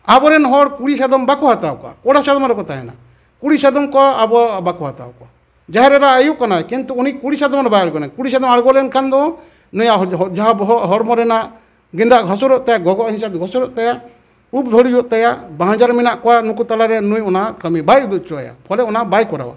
ᱟᱵᱚᱨᱮᱱ ᱦᱚᱲ ᱠᱩᱲᱤ ᱥᱟᱫᱚᱢ ᱵᱟᱠᱚ ᱦᱟᱛᱟᱣ ᱠᱚᱣᱟ, ᱠᱚᱲᱟ ᱥᱟᱫᱚᱢ ᱨᱮᱠᱚ ᱛᱟᱦᱮᱱᱟ᱾ ᱠᱩᱲᱤ ᱥᱟᱫᱚᱢ ᱠᱚ ᱟᱵᱚ ᱵᱟᱠᱚ ᱦᱟᱛᱟᱣ ᱠᱚᱣᱟ᱾ ᱡᱟᱦᱮᱨ ᱮᱨᱟ ᱟᱭᱩ ᱠᱟᱱᱟᱭ, ᱠᱤᱱᱛᱩ ᱩᱱᱤ ᱠᱩᱲᱤ ᱥᱟᱫᱚᱢ ᱨᱮ ᱵᱟᱭ ᱟᱬᱜᱚᱱᱟ᱾ ᱠᱩᱲᱤ ᱥᱟᱫᱚᱢ ᱟᱬᱜᱚ ᱞᱮᱱᱠᱷᱟᱱ ᱫᱚ ᱱᱩᱭᱟᱜ ᱦᱚ-, ᱦᱚ-, ᱡᱟᱦᱟᱸ ᱵᱚᱦᱚᱜ, ᱦᱚᱲᱢᱚ ᱨᱮᱱᱟᱜ ᱜᱮᱸᱫᱟᱜ ᱜᱷᱚᱥᱚᱨᱚᱜ ᱛᱟᱭᱟ, ᱜᱚᱜᱚᱜ ᱦᱤᱸᱥᱟᱹ ᱜᱷᱚᱥᱚᱨᱚᱜ ᱛᱟᱭᱟ, ᱩᱵ ᱡᱷᱟᱹᱲᱤᱭᱚᱜ ᱛᱟᱭᱟ, ᱵᱟᱦᱟᱡᱟᱨ ᱢᱮᱱᱟᱜ ᱠᱚᱣᱟ, ᱱᱩᱠᱩ ᱛᱟᱞᱟᱨᱮ ᱱᱩᱭ ᱚᱱᱟ ᱠᱟᱹᱢᱤ ᱵᱟᱭ ᱩᱫᱩᱜ ᱦᱚᱪᱚ ᱟᱭᱟ, ᱯᱷᱚᱞᱮ ᱚᱱᱟ ᱵᱟᱭ ᱠᱚᱨᱟᱣᱟ᱾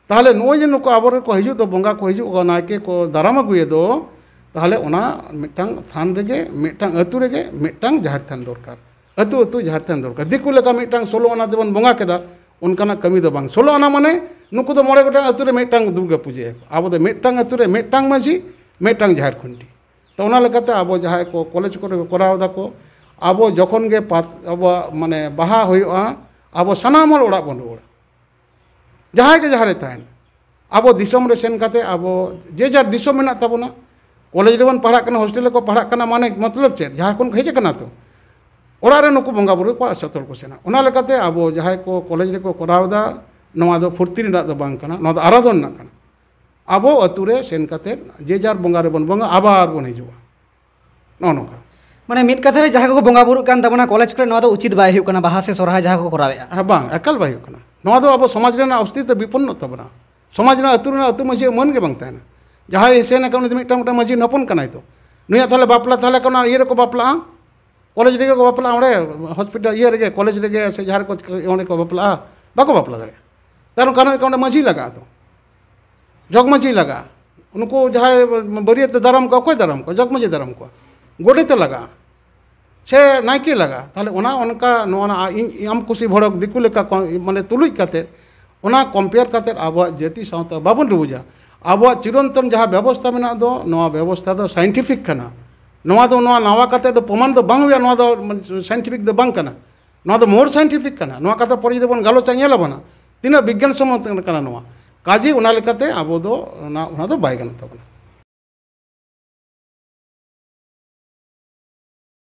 ᱛᱟᱦᱚᱞᱮ ᱱᱚᱜᱼᱚᱭ ᱡᱮ ᱱᱩᱠᱩ ᱟᱵᱚᱨᱮᱱ ᱠᱚ ᱦᱤᱡᱩᱜ ᱫᱚ, ᱵᱚᱸᱜᱟ ᱠᱚ ᱦᱤᱡᱩᱜ ᱫᱚ, ᱱᱟᱭᱠᱮ ᱠᱚ ᱫᱟᱨᱟᱢ ᱟᱹᱜᱩᱭᱮᱫ ᱫᱚ, ᱛᱟᱦᱚᱞᱮ ᱚᱱᱟ ᱢᱤᱫᱴᱟᱝ ᱛᱷᱟᱱ ᱨᱮᱜᱮ, ᱢᱤᱫᱴᱟᱝ ᱟᱹᱛᱩ ᱨᱮᱜᱮ ᱢᱤᱫᱴᱟᱝ ᱡᱟᱦᱮᱨ ᱛᱷᱟᱱ ᱫᱚᱨᱠᱟᱨ, ᱟᱹᱛᱩ ᱟᱹᱛᱩ ᱡᱟᱦᱮᱨ ᱛᱷᱟᱱ ᱫᱚᱨᱠᱟᱨ᱾ ᱫᱤᱠᱩ ᱞᱮᱠᱟ ᱢᱤᱫᱴᱟᱝ ᱥᱳᱞᱳ ᱟᱱᱟ ᱛᱮᱵᱚᱱ ᱵᱚᱸᱜᱟ ᱠᱮᱫᱟ, ᱚᱱᱠᱟᱱᱟᱜ ᱠᱟᱹᱢᱤ ᱫᱚ ᱵᱟᱝ᱾ ᱥᱳᱞᱳ ᱟᱱᱟ ᱢᱟᱱᱮ ᱱᱩᱠᱩ ᱫᱚ ᱢᱚᱬᱮ ᱜᱚᱴᱟᱝ ᱟᱹᱛᱩ ᱨᱮ ᱢᱤᱫᱴᱟᱝ ᱫᱩᱨᱜᱟᱹ ᱯᱩᱡᱟᱹᱭᱟᱠᱚ, ᱟᱵᱚ ᱫᱚ ᱢᱤᱫᱴᱟᱝ ᱟᱹᱛᱩ ᱨᱮ ᱢᱤᱫᱴᱟᱝ ᱢᱟᱹᱡᱷᱤ, ᱢᱤᱫᱴᱟᱝ ᱡᱟᱦᱮᱨ ᱠᱷᱩᱱᱴᱤ᱾ ᱛᱚ ᱚᱱᱟ ᱞᱮᱠᱟᱛᱮ ᱟᱵᱚ ᱡᱟᱦᱟᱸᱭ ᱠᱚ ᱠᱚᱞᱮᱡᱽ ᱠᱚᱨᱮ ᱠᱚ ᱠᱚᱨᱟᱣ ᱫᱟᱠᱚ, ᱟᱵᱚ ᱡᱚᱠᱷᱚᱱ ᱜᱮ ᱯᱟᱛ-, ᱟᱵᱚᱣᱟᱜ ᱢᱟᱱᱮ ᱵᱟᱦᱟ ᱦᱩᱭᱩᱜᱼᱟ, ᱟᱵᱚ ᱥᱟᱱᱟᱢ ᱦᱚᱲ ᱚᱲᱟᱜ ᱵᱚᱱ ᱨᱩᱣᱟᱹᱲᱟ, ᱡᱟᱦᱟᱸᱭ ᱜᱮ ᱡᱟᱦᱟᱸ ᱨᱮ ᱛᱟᱦᱮᱱ᱾ ᱟᱵᱚ ᱫᱤᱥᱚᱢ ᱨᱮ ᱥᱮᱱ ᱠᱟᱛᱮ ᱟᱵᱚ ᱡᱮ ᱡᱟᱨ ᱫᱤᱥᱚᱢ ᱢᱮᱱᱟᱜ ᱛᱟᱵᱚᱱᱟ, ᱠᱚᱞᱮᱡᱽ ᱨᱮᱵᱚᱱ ᱯᱟᱲᱦᱟᱜ ᱠᱟᱱᱟ, ᱦᱳᱥᱴᱮᱞ ᱨᱮᱠᱚ ᱯᱟᱲᱦᱟᱜ ᱠᱟᱱᱟ, ᱢᱟᱱᱮ ᱢᱚᱛᱞᱚᱵ ᱪᱮᱫ? ᱡᱟᱦᱟᱸ ᱠᱷᱚᱱ ᱠᱚ ᱦᱮᱡ ᱟᱠᱟᱱᱟ ᱛᱚ, ᱚᱲᱟᱜ ᱨᱮ ᱱᱩᱠᱩ ᱵᱚᱸᱜᱟ ᱵᱩᱨᱩ ᱠᱚ ᱥᱚᱛᱚᱨ ᱠᱚ ᱥᱮᱱᱟ᱾ ᱚᱱᱟ ᱞᱮᱠᱟᱛᱮ ᱟᱵᱚ ᱡᱟᱦᱟᱸᱭ ᱠᱚ ᱠᱚᱞᱮᱡᱽ ᱨᱮᱠᱚ ᱠᱚᱨᱟᱣ ᱮᱫᱟ, ᱱᱚᱣᱟ ᱫᱚ ᱯᱷᱩᱨᱛᱤ ᱨᱮᱱᱟᱜ ᱫᱚ ᱵᱟᱝ ᱠᱟᱱᱟ, ᱱᱚᱣᱟ ᱫᱚ ᱟᱨᱟᱫᱷᱚᱱ ᱨᱮᱱᱟᱜ ᱠᱟᱱᱟ᱾ ᱟᱵᱚ ᱟᱹᱛᱩ ᱨᱮ ᱥᱮᱱ ᱠᱟᱛᱮ ᱡᱮ ᱡᱟᱨ ᱵᱚᱸᱜᱟ ᱨᱮᱵᱚᱱ ᱵᱚᱸᱜᱟ, ᱟᱵᱟᱨ ᱵᱚᱱ ᱦᱤᱡᱩᱜᱼᱟ, ᱱᱚᱜᱼᱚ ᱱᱚᱝᱠᱟ᱾ ᱢᱟᱱᱮ ᱢᱤᱫ ᱠᱟᱛᱷᱟ ᱨᱮ ᱡᱟᱦᱟᱸ ᱠᱚᱠᱚ ᱵᱚᱸᱜᱟ ᱵᱩᱨᱩᱜ ᱠᱟᱱ ᱛᱟᱵᱚᱱᱟ ᱠᱚᱞᱮᱡᱽ ᱠᱚᱨᱮ, ᱱᱚᱣᱟ ᱫᱚ ᱩᱪᱤᱛ ᱵᱟᱭ ᱦᱩᱭᱩᱜ ᱠᱟᱱᱟ, ᱵᱟᱦᱟ ᱥᱮ ᱥᱚᱨᱦᱟᱭ ᱡᱟᱦᱟᱸ ᱠᱚᱠᱚ ᱠᱚᱨᱟᱣᱮᱫᱼᱟ᱾ ᱦᱮᱸ, ᱵᱟᱝ, ᱮᱠᱟᱞ ᱵᱟᱭ ᱦᱩᱭᱩᱜ ᱠᱟᱱᱟ᱾ ᱱᱚᱣᱟ ᱫᱚ ᱟᱵᱚ ᱥᱚᱢᱟᱡᱽ ᱨᱮᱱᱟᱜ ᱚᱥᱛᱤᱛᱛᱚ ᱵᱤᱯᱚᱱᱱᱚᱜ ᱛᱟᱵᱚᱱᱟ᱾ ᱥᱚᱢᱟᱡᱽ ᱨᱮᱱᱟᱜ, ᱟᱹᱛᱩ ᱨᱮᱱᱟᱜ, ᱟᱹᱛᱩ ᱢᱟᱹᱡᱷᱤᱭᱟᱜ ᱢᱟᱹᱱ ᱜᱮ ᱵᱟᱝ ᱛᱟᱦᱮᱱᱟ᱾ ᱡᱟᱦᱟᱸᱭ ᱥᱮᱱ ᱟᱠᱟᱱ, ᱩᱱᱤ ᱫᱚ ᱢᱤᱫᱴᱟᱝ, ᱢᱤᱫᱴᱟᱝ ᱢᱟᱹᱡᱷᱤ ᱦᱚᱯᱚᱱ ᱠᱟᱱᱟᱭ ᱛᱚ᱾ ᱱᱩᱭᱟᱜ ᱛᱟᱦᱚᱞᱮ ᱵᱟᱯᱞᱟ, ᱛᱟᱦᱚᱞᱮ ᱠᱷᱟᱱ ᱚᱱᱟ ᱤᱭᱟᱹ ᱨᱮᱠᱚ ᱵᱟᱯᱞᱟᱜᱼᱟ, ᱠᱚᱞᱮᱡᱽ ᱨᱮᱜᱮ ᱠᱚ ᱵᱟᱯᱞᱟᱜᱼᱟ, ᱚᱸᱰᱮ ᱦᱚᱥᱯᱤᱴᱟᱞ ᱤᱭᱟᱹ ᱨᱮᱜᱮ, ᱠᱚᱞᱮᱡᱽ ᱨᱮᱜᱮ ᱥᱮ ᱡᱟᱦᱟᱸ ᱨᱮᱠᱚ, ᱚᱸᱰᱮ ᱠᱚ ᱵᱟᱯᱞᱟᱜᱼᱟ, ᱵᱟᱠᱚ ᱵᱟᱯᱞᱟ ᱫᱟᱲᱮᱭᱟᱜᱼᱟ᱾ ᱠᱟᱨᱚᱱ, ᱠᱟᱨᱚᱱ ᱦᱩᱭᱩᱜ ᱠᱟᱱᱟ, ᱚᱸᱰᱮ ᱢᱟᱹᱡᱷᱤ ᱞᱟᱜᱟᱜᱼᱟ ᱛᱚ, ᱡᱚᱜᱽ ᱢᱟᱹᱡᱷᱤ ᱞᱟᱜᱟᱜᱼᱟ᱾ ᱩᱱᱠᱩ ᱡᱟᱦᱟᱸᱭ ᱵᱟᱹᱨᱭᱟᱹᱛ ᱮ ᱫᱟᱨᱟᱢ ᱠᱚᱣᱟ, ᱚᱠᱚᱭ ᱫᱟᱨᱟᱢ ᱠᱚᱣᱟ? ᱡᱚᱜᱽ ᱢᱟᱹᱡᱷᱤ ᱫᱟᱨᱟᱢ ᱠᱚᱣᱟ, ᱜᱚᱰᱮᱛ ᱮ ᱞᱟᱜᱟᱜᱼᱟ, ᱥᱮ ᱱᱟᱭᱠᱮ ᱞᱟᱜᱟᱜᱼᱟ᱾ ᱛᱟᱦᱚᱞᱮ ᱚᱱᱟ ᱚᱱᱠᱟ ᱱᱚᱣᱟ ᱱᱟ-, ᱤᱧ ᱟᱢ ᱠᱩᱥᱤ ᱵᱷᱚᱲᱚᱠ ᱫᱤᱠᱩ ᱞᱮᱠᱟ ᱠᱚ, ᱢᱟᱱᱮ ᱛᱩᱞᱩᱡ ᱠᱟᱛᱮ, ᱚᱱᱟ ᱠᱚᱢᱯᱮᱭᱟᱨ ᱠᱟᱛᱮ ᱟᱵᱚᱣᱟᱜ ᱡᱟᱹᱛᱤ ᱥᱟᱶᱛᱟ ᱵᱟᱵᱚᱱ ᱰᱩᱵᱩᱡᱟ᱾ ᱟᱵᱚᱣᱟᱜ ᱪᱤᱨᱚᱱᱛᱚᱱ ᱡᱟᱦᱟᱸ ᱵᱮᱵᱚᱥᱛᱷᱟ ᱢᱮᱱᱟᱜ ᱫᱚ, ᱱᱚᱣᱟ ᱵᱮᱵᱚᱥᱛᱷᱟ ᱫᱚ ᱥᱟᱭᱮᱱᱴᱤᱯᱷᱤᱠ ᱠᱟᱱᱟ᱾ ᱱᱚᱣᱟ ᱫᱚ, ᱱᱚᱣᱟ ᱱᱟᱣᱟ ᱠᱟᱛᱮ ᱫᱚ ᱯᱨᱚᱢᱟᱱ ᱫᱚ ᱵᱟᱝ ᱦᱩᱭᱩᱜᱼᱟ, ᱱᱚᱣᱟ ᱫᱚ ᱥᱟᱭᱮᱱᱴᱤᱯᱷᱤᱠ ᱫᱚ ᱵᱟᱝ ᱠᱟᱱᱟ᱾ ᱱᱚᱣᱟ ᱫᱚ ᱢᱳᱨ ᱥᱟᱭᱮᱱᱴᱤᱯᱷᱤᱠ ᱠᱟᱱᱟ᱾ ᱱᱚᱣᱟ ᱠᱟᱛᱷᱟ ᱯᱚᱨᱮ ᱡᱩᱫᱤ ᱵᱚᱱ ᱜᱟᱞᱚᱪᱟ, ᱧᱮᱞ ᱟᱵᱚᱱᱟ ᱛᱤᱱᱟᱹᱜ ᱵᱤᱜᱽᱜᱟᱱ ᱥᱚᱢᱢᱚᱛ ᱠᱟᱱᱟ ᱱᱚᱣᱟ᱾ ᱠᱟᱡᱮ ᱚᱱᱟ ᱞᱮᱠᱟᱛᱮ ᱟᱵᱚ ᱫᱚ ᱚᱱᱟ, ᱚᱱᱟ ᱫᱚ ᱵᱟᱭ ᱜᱟᱱᱚᱜ ᱛᱟᱵᱚᱱᱟ᱾